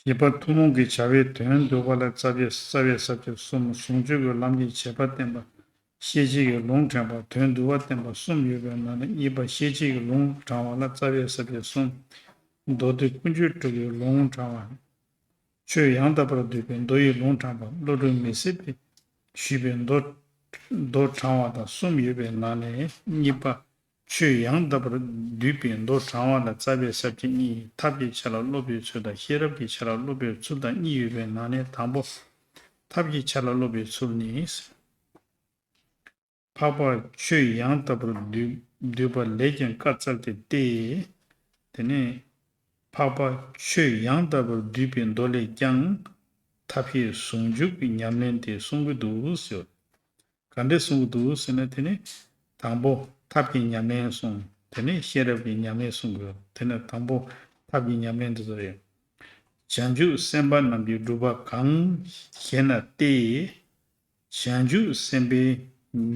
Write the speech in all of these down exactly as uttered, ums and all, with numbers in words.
བཞི་པ་ཐུན་མོང་གི་བྱ་བའི་དོན་བསྡུ་བ་ལ་རྩ་བའི་རྩ་བའི་ས་བཅད་གསུམ། ཟུང་འཇུག་གི་ལམ་གྱི་བྱེད་པ་བསྟན་པ། ཤེས་བྱེད་ཀྱི་ལུང་དྲངས་པ། དོན་བསྡུ་བ་བསྟན་པ་གསུམ་ཡོད་པའི་ནང་ནས་གཉིས་པ་ཤེས་བྱེད་ཀྱི་ལུང་དྲངས་པ་ལ་རྩ་བའི་ས་བཅད་གསུམ། མདོ་སྡེ་ཀུན་སྤྱོད་དྲུག་གི་ལུང་དྲངས་པ། ཆོས་ཡང་དག་པར་བསྡུས་པའི་མདོ་ཡི་ལུང་དྲངས་པ། བློ་གྲོས་མི་ཟད་པས་ཞུས་པའི་མདོ་མདོ་དྲངས་པ་དང་གསུམ་ཡོད་པའི་ནང་ནས་གཉིས་པ། ཆོས་ཡང་དག་པར་བསྡུས་པའི་མདོ་དྲངས་པ་ལ་རྩ་བའི་ས་བཅད་གཉིས། ཐབས་ཀྱི་ཆ་ལ་སློབ་པའི་ཚུལ་དང་ཤེས་རབ་ཀྱི་ཆ་ལ་སློབ་པའི་ཚུལ་དང་གཉིས་ཡོད་པའི་ནང་ནས་དང་པོ། ཐབས་ཀྱི་ཆ་ལ་སློབ་པའི་ཚུལ་ནི། འཕགས་པ་ཆོས་ཡང་དག་པར་བསྡུས་བསྡུས་པ་ལས་ཀྱང་བཀའ་སྩལ་ཏེ་སྟེ། དེ་ནས་འཕགས་པ་ཆོས་ཡང་དག་པར་བསྡུས་པའི་མདོ་ལས་ཀྱང་ཐབས་ཤེས་ཟུང་འཇུག་གི་ཉམས་ལེན་དེ་གསུང་གི་འདུག་ཟེར། ག་འདྲས་གསུང་གི་འདུག་ཟེར་ན། དེ་ནི་དང་པོ་ཐབས་ཀྱི་ཉམས་ལེན་གསུངས། དེ་ནས་ཤེས་རབ་ཀྱི་ཉམས་ལེན་གསུང་གི་ཡོད། དེ་ནས་དང་པོ་ཐབས་ཀྱི་ཉམས་ལེན་དེ་ཚོ་རེད། བྱང་ཆུབ་སེམས་དཔའ་རྣམས་ཀྱིས་བསྒྲུབས་པ་གང་ཞེ་ན་སྟེ། བྱང་ཆུབ་སེམས་དཔའི་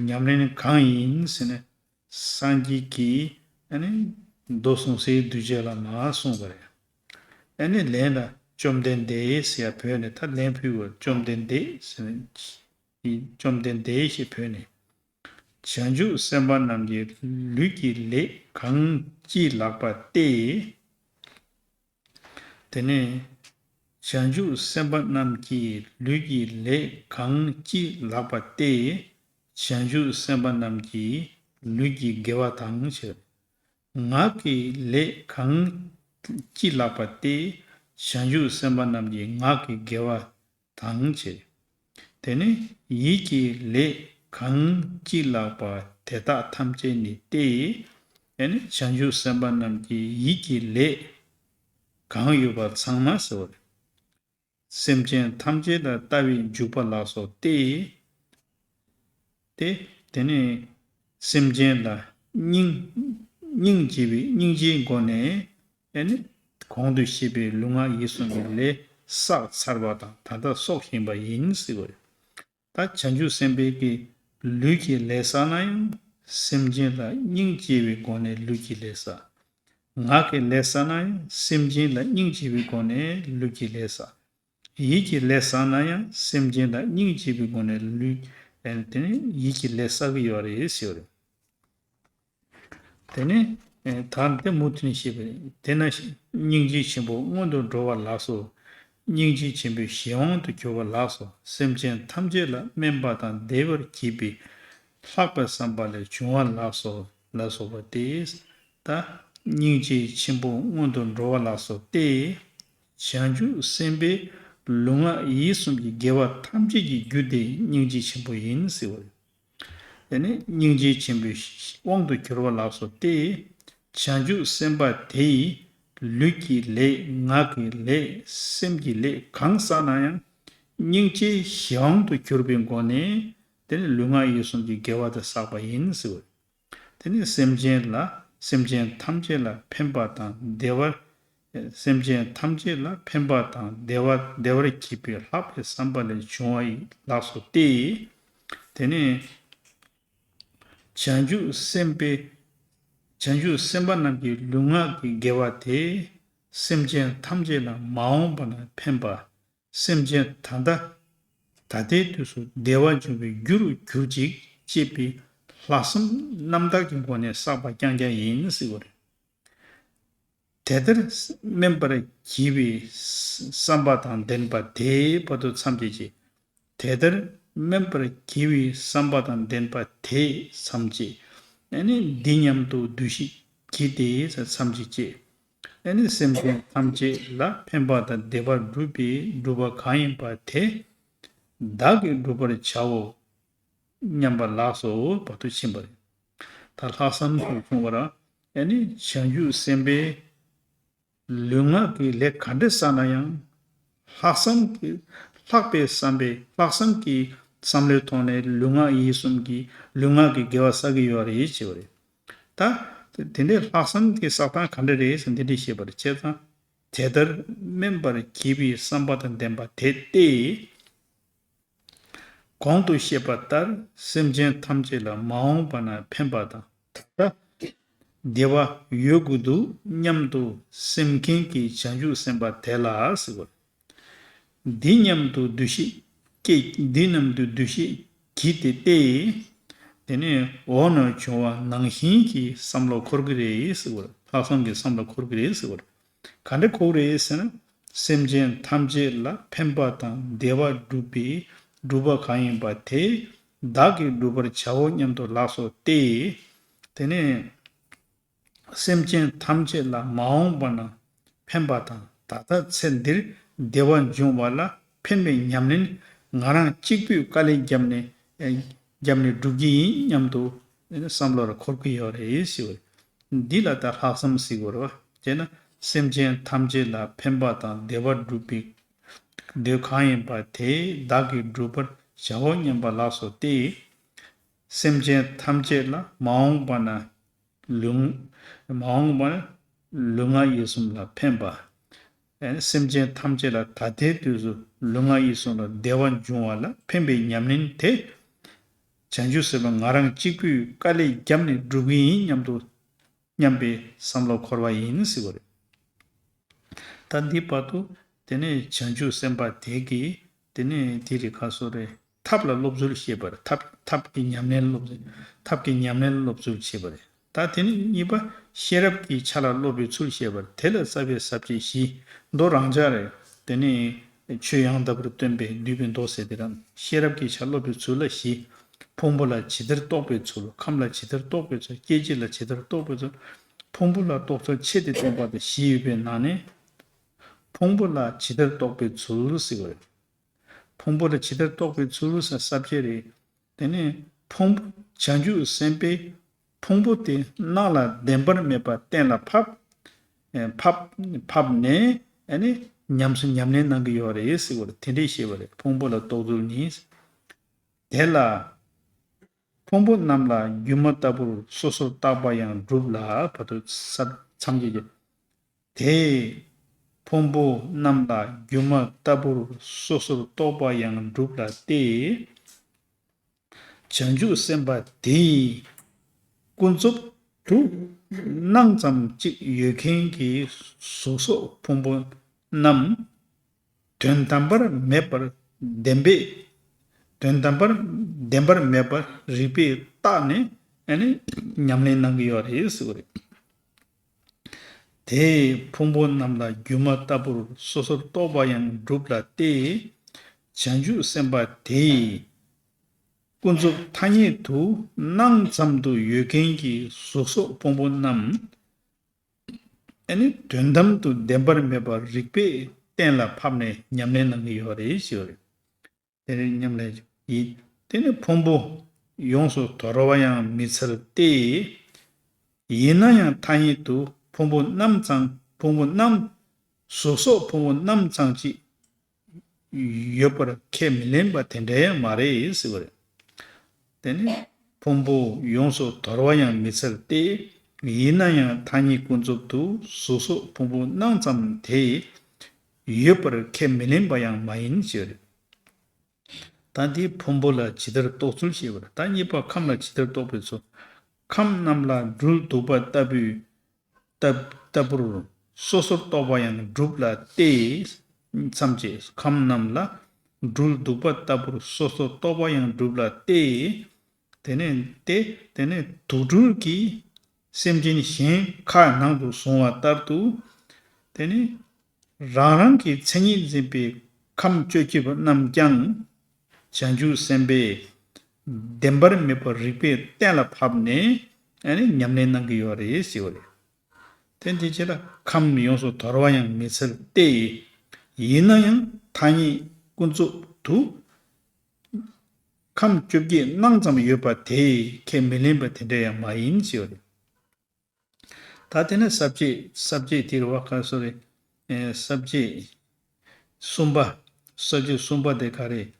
ཉམས་ལེན་གང་ཡིན་ཟེར་ན། སངས་རྒྱས་ཀྱིས་ཨ་ནི་མདོ་གསུང་སའི་གདུལ་བྱ་ལ་མར་གསུངས་པ་རེད། ཨ་ནི་ལན་ལ་བཅོམ་ལྡན་འདས་ཟེར་ཡ་བོད་ནས་ད་ལན་ཕུལ་བ། བཅོམ་ལྡན་འདས་ཟེར་ན། བཅོམ་ལྡན་འདས་ཞེས་བོས་ནས། བྱང་ཆུབ་སེམས་དཔའ་རྣམས་ཀྱི་ལུས་ཀྱི་ལས་གང་ཅི་ལགས་པ་སྟེ། དེ་ནས་བྱང་ཆུབ་སེམས་དཔའ་རྣམས་ཀྱི་ལུས་ཀྱི་ལས་གང་ཅི་ལགས་པ་སྟེ། བྱང་ཆུབ་སེམས་དཔའ་རྣམས་ཀྱི་ལུས་ཀྱི་དགེ་བ་དང་ཞེས། ངག་གི་ལས་གང་ཅི་ལགས་པ་སྟེ། བྱང་ཆུབ་སེམས་དཔའ་རྣམས་ཀྱི་ངག་གི་དགེ་བ་དང་བཅས། དེ་ནས་ཡིད་ཀྱི་ལས་གང་ཅི་ལགས་པ་དེ་དག་ཐམས་ཅད་ནི་སྟེ། དེ་ནས་བྱང་ཆུབ་སེམས་དཔའ་རྣམས་ཀྱི་ཡིད་ཀྱི་ལས་གང་ཡོད་པ་ཚང་མ་ཟེར་བ་རེད། སེམས་ཅན་ཐམས་ཅད་ལ་ལྟ་བའི་འཇུག་པ་ལགས་སོ་སྟེ། ཏེ། དེ་ནས་སེམས་ཅན་ལ་སྙིང་སྙིང་རྗེ་བའི་སྙིང་རྗེའི་སྒོ་ནས་ཨེ་ནི་གོང་དུ་བཤད་པའི་ལུས་ངག་ཡིད་གསུམ་གྱི་ལས་བསགས་ཚར་བ་དང་ད་ལྟ་གསོག་བཞིན་པ་ཡིན་ཟེར་བ་རེད། ད་བྱང་ཆུབ་སེམས་དཔའི་གི་ལུས་ཀྱི་ལས་བསགས་ན་ཡང་སེམས་ཅན་ལ་སྙིང་རྗེ་བའི་སྒོ་ནས་ལུས་ཀྱི་ལས་བསགས། ངག་གི་ལས་བསགས་ན་ཡང་སེམས་ཅན་ལ་སྙིང་རྗེ་བའི་སྒོ་ནས་ལུས་ཀྱི་ལས་བསགས། ཡིད་ཀྱི་ལས་བསགས་ན་ཡང་སེམས་ཅན་ལ་སྙིང་རྗེ་བའི་སྒོ་ནས་ལུས། ཨེ་དེ་ནི་ཡིད་ཀྱི་ལས་བསགས་ཀྱི་ཡོད་རེད་ཟེར་བ་རེད། དེ་ནས་ཨེ་ད་དེ་མུ་མཐུད་ནས་བཤད་པ་རེད། དེས་ན་སྙིང་རྗེ་ཆེན་པོ་མངོན་དུ་འགྲོ་བ་ལགས་སོ། སྙིང་རྗེ་ཆེན་པོའི་གཞན་དབང་དུ་གྱུར་པ་ལགས་སོ། སེམས་ཅན་ཐམས་ཅད་ལ་སྨན་པ་དང་བདེ་བར་བགྱིད་པའི་ལྷག་པའི་བསམ་པ་ལས་བྱུང་བ་ལགས་སོ་ལ་སོགས་པ་སྟེ། ད་སྙིང་རྗེ་ཆེན་པོ་མངོན་དུ་འགྲོ་བ་ལགས་སོ་སྟེ། བྱང་ཆུབ་སེམས་དཔའི་ལུས་ངག་ཡིད་གསུམ་གྱི་དགེ་བ་ཐམས་ཅད་ཀྱི་རྒྱུ་དེ་སྙིང་རྗེ་ཆེན་པོ་ཡིན་ཟེར་བ་རེད། དེ་ནི་སྙིང་རྗེ་ཆེན་པོའི་དབང་དུ་གྱུར་པ་ལགས་སོ་སྟེ། བྱང་ཆུབ་སེམས་དཔའ་དེ་ཡི་ལུས་ཀྱི་ལས་ངག་གི་ལས་སེམས་ཀྱི་ལས་གང་བསགས་ན་ཡང་སྙིང་རྗེའི་གཞན་དབང་དུ་གྱུར་པའི་སྒོ་ནས་དེ་ནི་ལུས་ངག་ཡིད་གསུམ་གྱི་དགེ་བ་དེ་བསགས་པ་ཡིན་ཟེར་བ་རེད། དེ་ནི་སེམས་ཅན་ལ་སེམས་ཅན་ཐམས་ཅད་ལ་ཕན་པ་དང་བདེ་བར། སེམས་ཅན་ཐམས་ཅད་ལ་ཕན་པ་དང་བདེ་བ་བདེ་བར་བགྱིད་པའི་ལྷག་པའི་བསམ་པ་ལས་བྱུང་བ་ཡི་ལགས་སོ་སྟེ། དེ་ནས་བྱང་ཆུབ་སེམས་དཔའི་བྱང་ཆུབ་སེམས་དཔའ་རྣམས་ཀྱི་ལུས་ངག་གི་དགེ་བ་དེ་སེམས་ཅན་ཐམས་ཅད་ལ་མ་འོངས་པ་ན་ཕན་པ། སེམས་ཅན་ད་ལྟ་ད་ལྟའི་དུས་སུ་བདེ་བ་འབྱུང་བའི་རྒྱུ་རུ་གྱུར་ཅིག་ཅེས་པའི་ལྷག་བསམ་རྣམ་དག་གི་སྒོ་ནས་བསགས་པ་རྐྱང་རྐྱང་ཡིན་ཟེར་བ་རེད། དེ་ལྟར་སྨིན་པར་བགྱིད་པའི་བསམ་པ་དང་ལྡན་པ་དེ་བར་དུ་མཚམས་བཅད་ཅིང་། དེ་ལྟར་སྨིན་པར་བགྱིད་པའི་བསམ་པ་དང་ལྡན་པ་དེ་མཚམས་བཅད། ཨ་ནི་འདི་སྙམ་དུ་འདུ་ཤེས་བགྱིས་ཏེ་མཚམས་བཅད་ཅེས། ཨ་ནི་སེམས་ཅན་ཐམས་ཅད་ལ་ཕན་པ་དང་བདེ་བ་སྒྲུབ་པའི་སྒྲུབ་པ་གང་ཡིན་པ་དེ་བདག་གིས་བསྒྲུབ་པར་བྱའོ་སྙམ་པ་ལགས་སོ་བར་དུ་ཕྱིན་པ་རེད། ད་ལྷག་བསམ་དུ་གསུངས་པར་ཨ་ནི་བྱང་ཆུབ་སེམས་དཔའི་ལུས་ངག་གི་ལས་ག་འདྲ་བསགས་ན་ཡང་ལྷག་བསམ་གྱི་ལྷག་པའི་བསམ་པའི་ལྷག་བསམ་གྱི་བསམ་བློའི་ཐོག་ནས་ལུས་ངག་ཡིད་གསུམ་གྱི་ལུས་ངག་གི་དགེ་བ་བསགས་ཀྱི་ཡོད་རེད་ཅེས་པ་རེད། ད་དེ་འདྲའི་ལྷག་བསམ་གྱི་བསགས་སྟངས་ག་འདྲ་རེད་ཟེར་འདི་འདྲ་བཤད་པ་རེད། བྱས་ཙང་དེ་ལྟར་སྨིན་པར་བགྱིད་པའི་བསམ་པ་དང་ལྡན་པ་དེ་སྟེ། གོང་དུ་བཤད་པ་ལྟར་སེམས་ཅན་ཐམས་ཅད་ལ་མ་འོངས་པ་ན་ཕན་པ་དང་ད་ལྟ་བདེ་བ་ཡོད་དགོས་འདུག་སྙམ་དུ་སེམས་མཁན་གྱི་བྱང་ཆུབ་སེམས་དཔའ་དེ་ལ་ཟེར་བ། འདི་སྙམ་དུ་འདུ་ཤེས་སྐྱེ། འདི་སྙམ་དུ་འདུ་ཤེས་གྱིས་ཏེ་སྟེ། དེ་ནས་འོག་ན་བྱུང་བ་ནང་བཞིན་གྱི་བསམ་བློ་འཁོར་གྱི་རེད་ཟེར་བ་རེད། ལྷག་བསམ་གྱི་བསམ་བློ་འཁོར་གྱི་རེད་ཟེར་བ་རེད། ག་འདྲ་འཁོར་གྱི་རེད་ཟེར་ན། སེམས་ཅན་ཐམས་ཅད་ལ་ཕན་པ་དང་བདེ་བ་སྒྲུབ་པའི་སྒྲུབ་པ་གང་ཡིན་པ་དེ་བདག་གིས་བསྒྲུབ་པར་བྱའོ་སྙམ་དུ་ལགས་སོ་སྟེ། དེ་ནས། སེམས་ཅན་ཐམས་ཅད་ལ་མ་འོངས་པ་ན་ཕན་པ་དང་ད་ལྟ་ཚེ་འདིར་བདེ་བ་འབྱུང་བ་ལ་ཕན་པའི་ཉམས་ལེན་ང་རང་གཅིག་པུས་དཀའ་ལས་བརྒྱབ་ནས་བརྒྱབ་ནས་སྒྲུབ་ཀྱི་ཡིན་སྙམ་དུ་བསམ་བློར་འཁོར་གྱི་ཡོད་རེད་ཞུ་བ། འདི་ལ་ད་ལྷག་བསམ་ཟེར་དགོས་རེད་བ། བྱས་ན་སེམས་ཅན་ཐམས་ཅད་ལ་ཕན་པ་དང་བདེ་བ་སྒྲུབ་པའི་དེ་གང་ཡིན་པ་དེ་བདག་གིས་བསྒྲུབ་པར་བྱའོ་སྙམ་པ་ལགས་སོ་སྟེ། སེམས་ཅན་ཐམས་ཅད་ལ་མ་འོངས་པ་ན་ལུས་མ་འོངས་པ་ན་ལུས་ངག་ཡིད་གསུམ་ལ་ཕན་པ། སེམས་ཅན་ཐམས་ཅད་ལ་ད་ལྟའི་དུས་སུ་ལུས་ངག་ཡིད་གསུམ་ལ་བདེ་བ་འབྱུང་བ་ལ་ཕན་པའི་ཉམས་ལེན་དེ། བྱང་ཆུབ་སེམས་དཔའ་ང་རང་གཅིག་པུས་དཀའ་ལས་བརྒྱབ་ནས་སྒྲུབ་ཀྱི་ཡིན་སྙམ་དུ་སྙམ་པའི་བསམ་བློ་འཁོར་བ་ཡིན་ཟེར་བ་རེད། ད་འདི་བར་དུ་དེ་ནས་བྱང་ཆུབ་སེམས་དཔའ་དེ་གིས་དེ་ནས་དེ་རིགས་ཁ་སོ་རེ་ཐབས་ལ་སློབ་ཚུལ་བཤད་པར་ཐབས་ཐབས་ཀྱི་ཉམས་ལེན་སློབ་ཚུལ་ཐབས་ཀྱི་ཉམས་ལེན་སློབ་ཚུལ་བྱེད་པ་རེད། ད་དེ་ནས་གཉིས་པ་ཤེས་རབ་ཀྱི་ཆ་ལ་སློབ་པའི་ཚུལ་བཤད་པར་དེ་ལ་རྩ་བའི་ས་བཅད་བཞི་མདོ་རང་འཇགས་རེད། དེ་ནས་ཆོས་ཡང་དག་པར་སྟོན་པའི་བསྡུས་པའི་མདོ་ཟེར་དེ་རང་ཤེས་རབ་ཀྱི་ཆ་སློབ་པའི་ཚུལ་ལ་བཞི། ཕུང་པོ་ལ་ཇི་ལྟར་རྟོག་པའི་ཚུལ། ཁམས་ལ་ཇི་ལྟར་རྟོག་པའི་ཚུལ། སྐྱེ་མཆེད་ལ་ཇི་ལྟར་རྟོག་པའི་ཚུལ། ཕུང་པོ་ལ་རྟོག་ཚུལ་ཕྱེ་སྟེ་སྟོན་པ་དང་བཞི་ཡོད་པའི་ནང་ནས། ཕུང་པོ་ལ་ཇི་ལྟར་རྟོག་པའི་ཚུལ་ཟེར་བ་རེད། ཕུང་པོ་ལ་ཇི་ལྟར་རྟོག་པའི་ཚུལ་ཟེར་ས་བཅད་རེད། དེ་ནས་ཕུང་པོ་བྱང་ཆུབ་སེམས་དཔས་ཕུང་པོ་དེ་སྣང་ལ་བདེན་པར་མེད་པ་གཏན་ལ་ཕབ། ཨེ་ཕབ་ཕབ་ནས་ཨ་ནི་ཉམས་སུ་ཉམས་ལེན་གནང་གི་ཡོད་རེད་ཟེར་བ་རེད། དེ་འདྲས་བཤད་པ་རེད། ཕུང་པོ་ལ་རྟོག་ཚུལ་ནི། དེ་ལ། ཕུང་པོ་རྣམས་ལ་སྒྱུ་མ་ལྟ་བུར་སོ་སོར་རྟོག་པ་ཡང་འགྲུབ་ལ་བར་དུ་ས་མཚམས་ཀྱི་དེ། ཕུང་པོ་རྣམས་ལ་སྒྱུ་མ་ལྟ་བུར་སོ་སོར་རྟོག་པ་ཡང་འགྲུབ་ལ་སྟེ། བྱང་ཆུབ་སེམས་དཔའ་དེ་ཡི་ཀུན་རྫོབ་ཏུ་སྣང་ཙམ་གཅིག་ཡོད་མཁན་གྱི་གཟུགས་སོགས་ཕུང་པོ་རྣམས། དོན་དམ་པར་མེད་པར་བདེན་པས། དོན་དམ་པར་བདེན་པར་མེད་པར་རིགས་པས་བརྟགས་ནས་ཨ་ནི་ཉམས་ལེན་གནང་གི་ཡོད་རེད་ཟེར་བ་རེད། དེས་ཕུང་པོ་རྣམས་ལ་སྒྱུ་མ་ལྟ་བུར་སོ་སོར་རྟོག་པ་ཡང་འགྲུབ་ལ་སྟེ། བྱང་ཆུབ་སེམས་དཔའ་དེས་ཀུན་རྫོབ་ཐ་སྙད་དུ་སྣང་ཙམ་དུ་ཡོད་མཁན་གྱི་གཟུགས་སོགས་ཕུང་པོ་རྣམས། ཨ་ནི་དོན་དམ་དུ་བདེན་པར་མེད་པར་རིགས་པས་གཏན་ལ་ཕབ་ནས་ཉམས་ལེན་གནང་གི་ཡོད་རེད་ཞུ་བ་རེད། དེ་རིང་ཉམས་ལེན་ཡིན། དེ་ནི་ཕུང་པོ་ཡོངས་སུ་དོར་བ་ཡང་མི་འཚལ་ཏེ། ཡིན་ན་ཡང་ཐ་སྙད་དུ་ཕུང་པོ་རྣམས་ཙམ་ཕུང་པོ་རྣམས་གཟུགས་སོགས་ཕུང་པོ་རྣམས་ཙམ་གཅིག་ཡོད་པར་ཁས་མི་ལེན་པ་དེ་འདྲ་ཡང་མ་རེད་ཟེར་བ་རེད། དེ་ནི་ཕུང་པོ་ཡོངས་སུ་དོར་བ་ཡང་མི་འཚལ་ཏེ། ཡིན་ན་ཡང་ཐ་སྙད་ཀུན་རྫོབ་ཏུ་གཟུགས་སོགས་ཕུང་པོ་རྣམས་ཙམ་དེ་ཡོད་པར་ཁས་མི་ལེན་པ་ཡང་མ་ཡིན་ཞེས་རེད། ད་འདི་ཕུང་པོ་ལ་ཇི་ལྟར་རྟོག་ཚུལ་ཞེས་པ་རེད། ད་གཉིས་པ་ཁམས་ལ་ཇི་ལྟར་རྟོག་པའི་ཚུལ། ཁམས་རྣམས་ལ་སྦྲུལ་གདུག་པ་ལྟ་བུའི་ལྟ་ལྟ་བུར་སོ་སོར་རྟོག་པ་ཡང་འགྲུབ་ལ་སྟེ། མཚམས་བཅད། ཁམས་རྣམས་ལ་སྦྲུལ་གདུག་པ་ལྟ་བུར་སོ་སོར་རྟོག་པ་ཡང་འགྲུབ་ལ་སྟེ། དེ་ནས་ཏེ། དེ་ནས་དུག་སྦྲུལ་གྱིས་སེམས་ཅན་གཞན་ཁ་ནང་དུ་བཟུང་བ་ལྟར་དུ། དེ་ནས་རང་རང་གི་མཚན་ཉིད་འཛིན་པའི་ཁམས་བཅོ་བརྒྱད་པ་རྣམས་ཀྱང་། བྱང་ཆུབ་སེམས་དཔས་བདེན་པར་མེད་པར་རིགས་པས་གཏན་ལ་ཕབ་ནས་ཨ་ནི་ཉམས་ལེན་གནང་གི་ཡོད་རེད་ཞེས་པ་རེད། དེ་འདི་ཕྱིར་ཁམས་ཡོངས་སུ་དོར་བ་ཡང་མི་འཚལ་ཏེ། ཡིན་ན་ཡང་ཐ་སྙད་ཀུན་རྫོབ་ཏུ་ཁམས་བཅོ་བརྒྱད་སྣང་ཙམ་ཡོད་པ་དེ་ཁས་མི་ལེན་པ་དེ་འདྲ་ཡང་མ་ཡིན་ཞེས་པ་རེད། ད་དེ་ནས་ས་བཅད་ས་བཅད་དེ་རེད་བ། ག་སོ་རེད། ཨེ་ས་བཅད་གསུམ་པ། ས་བཅད་གསུམ་པ་དེ་ག་རེད།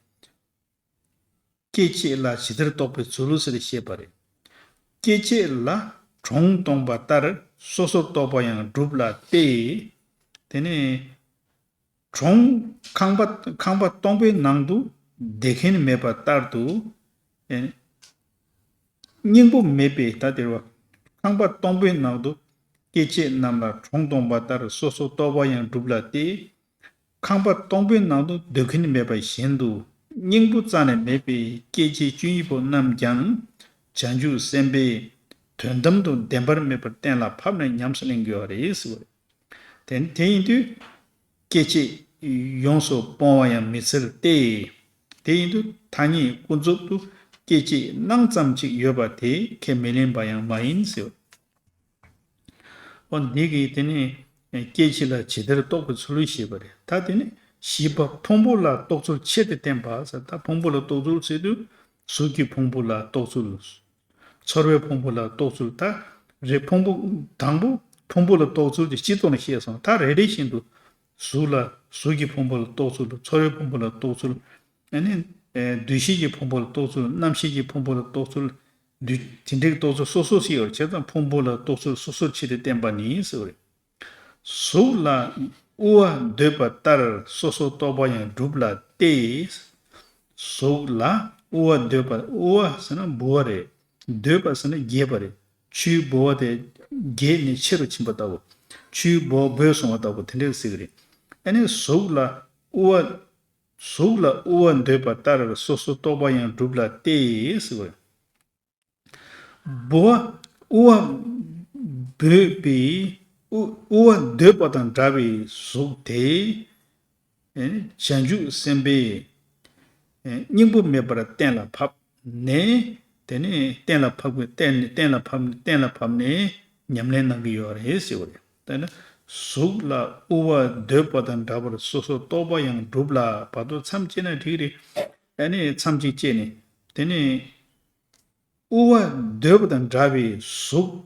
སྐྱེ་མཆེད་ལ་ཇི་ལྟར་རྟོག་པའི་ཚུལ་ཟེར་བཤད་པ་རེད། སྐྱེ་མཆེད་ལ་གྲོང་སྟོང་པ་ལྟར་སོ་སོར་རྟོག་པ་ཡང་འགྲུབ་ལ་སྟེ། དེ་ནས་གྲོང་ཁང་པ་ཁང་པ་སྟོང་པའི་ནང་དུ་བསྡད་མཁན་མེད་པ་ལྟར་དུ། ཨེ། སྙིང་པོ་མེད་པའི་ད་དེར་བ། ཁང་པ་སྟོང་པའི་ནང་དུ་སྐྱེ་མཆེད་རྣམས་ལ་གྲོང་སྟོང་པ་ལྟར་སོ་སོར་རྟོག་པ་ཡང་འགྲུབ་ལ་སྟེ། ཁང་པ་སྟོང་པའི་ནང་དུ་སྡོད་མཁན་མེད་པ་བཞིན་དུ། སྙིང་པོ་རྩ་ནས་མེད་པའི་སྐྱེ་མཆེད་བཅུ་གཉིས་པོ་རྣམས་ཀྱང་བྱང་ཆུབ་སེམས་དཔའི་དོན་དམ་དུ་བདེན་པར་མེད་པར་གཏན་ལ་ཕབ་ནས་ཉམས་སུ་ལེན་དགོས་པ་རེད་ཟེར་བ་རེད། དེ་དེ་ཡིན་དུས། སྐྱེ་མཆེད་ཡོངས་སུ་སྤོང་བ་ཡང་མི་འཚལ་ཏེ། དེ་ཡིན་དུས་ཐ་སྙད་ཀུན་རྫོབ་ཏུ་སྐྱེ་མཆེད་སྣང་ཙམ་ཅིག་ཡོད་པ་དེ་ཁས་མི་ལེན་པ་ཡང་མ་ཡིན་ཟེར། འོ་འདི་གིས་དེ་ནི་སྐྱེ་མཆེད་ལ་ཇི་ལྟར་རྟོགས་པའི་ཚུལ་ཞེས་པ་རེད། ད་དེ་ནི་བཞི་པ་ཕུང་པོ་ལ་རྟོགས་ཚུལ་ཕྱེ་སྟེ་བསྟན་པ་ཟེར། ད་ཕུང་པོ་ལ་རྟོགས་ཚུལ་ཟེར་དུས་གཟུགས་ཀྱི་ཕུང་པོ་ལ་རྟོགས་ཚུལ། ཚོར་བའི་ཕུང་པོ་ལ་རྟོགས་ཚུལ། ད་རེད། ཕུང་པོ་དང་པོ་ཕུང་པོ་ལ་རྟོགས་ཚུལ་དེ་སྤྱི་ལྡོག་ནས་བཤད་སོང་། ད་རེ་རེ་བཞིན་དུ་གཟུགས་ལ་གཟུགས་ཀྱི་ཕུང་པོ་ལ་རྟོགས་ཚུལ། ཚོར་བའི་ཕུང་པོ་ལ་རྟོགས་ཚུལ། ཨ་ནི་ཨེ་འདུ་ཤེས་ཀྱི་ཕུང་པོ་ལ་རྟོགས་ཚུལ། རྣམ་ཤེས་ཀྱི་ཕུང་པོ་ལ་རྟོགས་ཚུལ། འདུ་དེ་འདྲའི་རྟོགས་ཚུལ་སོ་སོ་ཞིག་ཡོད་པ་བྱས་ཙང་ཕུང་པོ་ལ་རྟོགས་ཚུལ་སོ་སོར་ཕྱེ་སྟེ་བསྟན་པ་ནི་ཟེར་བ་རེད། གཟུགས་ལ་དབུ་བ་འདོད་པ་ལྟར་སོ་སོར་རྟོག་པ་ཡང་གྲུབ་ལ་སྟེ། གཟུགས་ལ་དབུ་བ་འདོད་པ། དབུ་བ་ཟེར་ན་ལྦུ་བ་རེད། འདོད་པ་ཟེར་ན་རྒྱས་པ་རེད། ཆུའི་ལྦུ་བ་དེ་རྒྱས་ནས་ཆེ་རུ་ཕྱིན་པ་ལྟ་བུ། ཆུའི་ལྦུ་བ་སྦོས་སོང་བ་ལྟ་བུ་དེ་འདྲ་ཟེར་གི་རེད། ཨ་ནི་གཟུགས་ལ་དབུ་བ། གཟུགས་ལ་དབུ་བ་འདོད་པ་ལྟར་སོ་སོར་རྟོག་པ་ཡང་གྲུབ་ལ་སྟེ་ཟེར་བ། ལྦུ་བ། དབུ་བ་འབོད་པའི། དབུ་དབུ་བ་འདོད་པ་དང་འདྲ་བའི་གཟུགས་དེ། ཨེ་བྱང་ཆུབ་སེམས་དཔའི་ཨེ་སྙིང་པོ་མེད་པར་གཏན་ལ་ཕབ་ནས། དེ་ནས་གཏན་ལ་ཕབ་དགོས། གཏན་ནས་གཏན་ལ་ཕབ། གཏན་ལ་ཕབ་ནས་ཉམས་ལེན་གནང་གི་ཡོད་རེད་ཟེར་བ་རེད། དེ་ནས་གཟུགས་ལ་དབུ་བ་འདོད་པ་དང་འདྲ་བར་སོ་སོར་རྟོག་པ་ཡང་གྲུབ་ལ། བར་དུ་མཚམས་བཅད་ན་འགྲིག་རེད། ཨ་ནི་མཚམས་གཅིག་བཅད་ནས། དེ་ནས་དབུ་བ་འདོད་པ་དང་འདྲ་བའི་གཟུགས་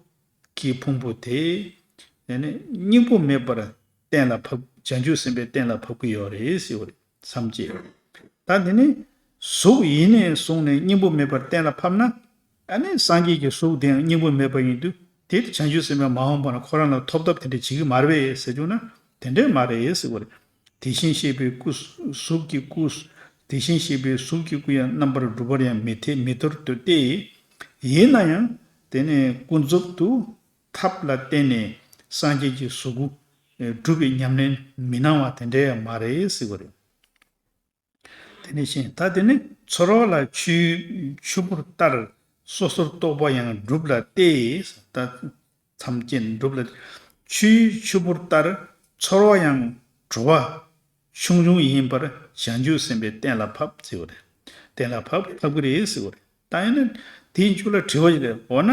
ཀྱི་ཕུང་པོ་དེ། ཨ་ནི་སྙིང་པོ་མེད་པར་གཏན་ལ་ཕབ། བྱང་ཆུབ་སེམས་དཔའི་གཏན་ལ་ཕབ་ཀྱི་ཡོད་རེད་ཟེར་བ་རེད། མཚམས་བཅད། ད་དེ་ནི་གཟུགས་ཡེ་ནས་བཟུང་ནས་སྙིང་པོ་མེད་པར་གཏན་ལ་ཕབ་ན། ཨ་ནི་སངས་རྒྱས་ཀྱི་གཟུགས་དེའང་སྙིང་པོ་མེད་པ་ཡིན་དུས། དེ་བྱང་ཆུབ་སེམས་དཔའ་མ་འོངས་པ་ན་ཁོ་རང་ལ་ཐོབ་ཐབས་དེ་འདྲ་བྱེད་ཀྱི་མ་རེད་པས་ཟེར་བྱུང་ན། དེ་འདྲ་མ་རེད་ཟེར་བ་རེད། དེ་བཞིན་གཤེགས་པའི་སྐུ། གཟུགས་ཀྱི་སྐུ། དེ་བཞིན་གཤེགས་པའི་གཟུགས་ཀྱི་སྐུ་ཡང་རྣམ་པར་སྒྲུབ་པར་ཡང་མི་འཐད། མི་འཐད་དེ། ཡིན་ན་ཡང་དེ་ནི་ཀུན་རྫོབ་ཏུ་ཐབས་ལ་བརྟེན་ནས་སངས་རྒྱས་ཀྱི་གཟུགས་སྐུ་སྒྲུབ་པའི་ཉམས་ལེན་མི་གནང་བ་དེ་འདྲ་ཡང་མ་རེད་ཟེར་བ་རེད། དེ་ནི་བཞིན་ད་དེ་ནི་ཚོར་བ་ལ་ཆུའི་ཆུ་བུར་ལྟར་སོ་སོར་རྟོག་པ་ཡང་གྲུབ་ལ་སྟེ། ད་མཚམས་བཅད་གྲུབ་ལ། ཆུའི་ཆུ་བུར་ལྟར་ཚོར་བ་ཡང་གྲུབ་པ་ཆུང་ཆུང་ཡིན་པར་བྱང་ཆུབ་སེམས་དཔའི་གཏན་ལ་ཕབ་ཟེར་བ་རེད། གཏན་ལ་ཕབ་ཕབ་ཀྱི་རེད་ཟེར་བ་རེད། ད་ཡིན་ན་དེའི་མཇུག་ལ་དྲི་བ་ཞིག་རེད། འོ་ན་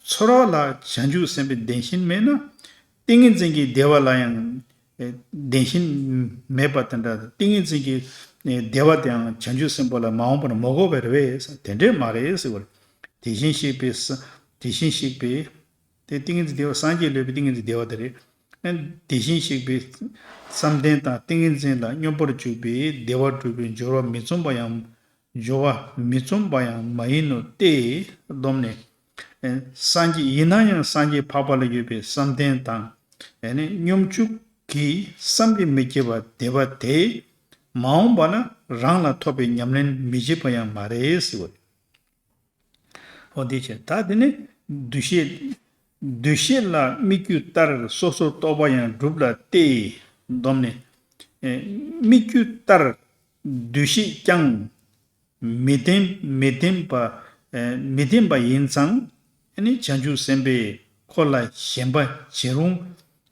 ཚོར་བ་ལ་བྱང་ཆུབ་སེམས་དཔའི་བདེན་ཞེན་མེད་ན། ཏིང་ངེ་འཛིན་གྱི་བདེ་བ་ལ་ཡང་ཨེ་བདེན་ཞེན་མེད་པ་དེ་འདྲ། ཏིང་ངེ་འཛིན་གྱི་ཨེ་བདེ་བ་དེའང་བྱང་ཆུབ་སེམས་དཔའ་ལ་མ་འོངས་པར་མ་དགོས་པ་རེད་པས། དེ་འདྲས་མ་རེད་ཟེར་བ་རེད། དེ་བཞིན་གཤེགས་པའི་ས། དེ་བཞིན་གཤེགས་པའི། དེ་ཏིང་ངེ་འཛིན་བདེ་བ། སངས་རྒྱས་སློབ་པའི་ཏིང་ངེ་འཛིན་བདེ་བ་དེ་རེད། ཨ་དེ་བཞིན་གཤེགས་པའི་བསམ་གཏན་དང་ཏིང་ངེ་འཛིན་ལ་སྙོམས་པར་འཇུག་པའི་བདེ་བ་སྒྲུབ་པའི་སྦྱོར་བ་མི་འཛོམས་པ་ཡང་། སྦྱོར་བ་མི་འཛོམས་པ་ཡང་མ་ཡིན་ནོ་སྟེ། བསྡོམས་ནས། ཨ་སངས་རྒྱས་ཡིན་ན་ཡང་སངས་རྒྱས་འཕགས་པ་ལ་ཡོད་པའི་བསམ་གཏན་དང་། ཨ་ནི་སྙོམས་འཇུག་གི་བསམ་གྱིས་མི་ཁྱབ་པ་བདེ་བ་དེ་མ་འོངས་པ་ན་རང་ལ་ཐོབ་པའི་ཉམས་ལེན་མི་བྱེད་པ་ཡང་མ་རེད་ཟེར་བ་རེད། འོ་དེ་བྱས། ད་དེ་ནི་འདུ་ཤེས། འདུ་ཤེས་ལ་སྨིག་རྒྱུ་ལྟར་སོ་སོར་རྟོག་པ་ཡང་གྲུབ་ལ་སྟེ། བསྡོམས་ནས། ཨེ་སྨིག་རྒྱུ་ལྟར་འདུ་ཤེས་ཀྱང་མི་ལྡན། མི་ལྡན་པ། ཨེ་མི་ལྡན་པ་ཡིན་ཙང་། ཨ་ནི་བྱང་ཆུབ་སེམས་དཔས་ཁོ་ལ་ཞེན་པ་བྱེད་རུང་།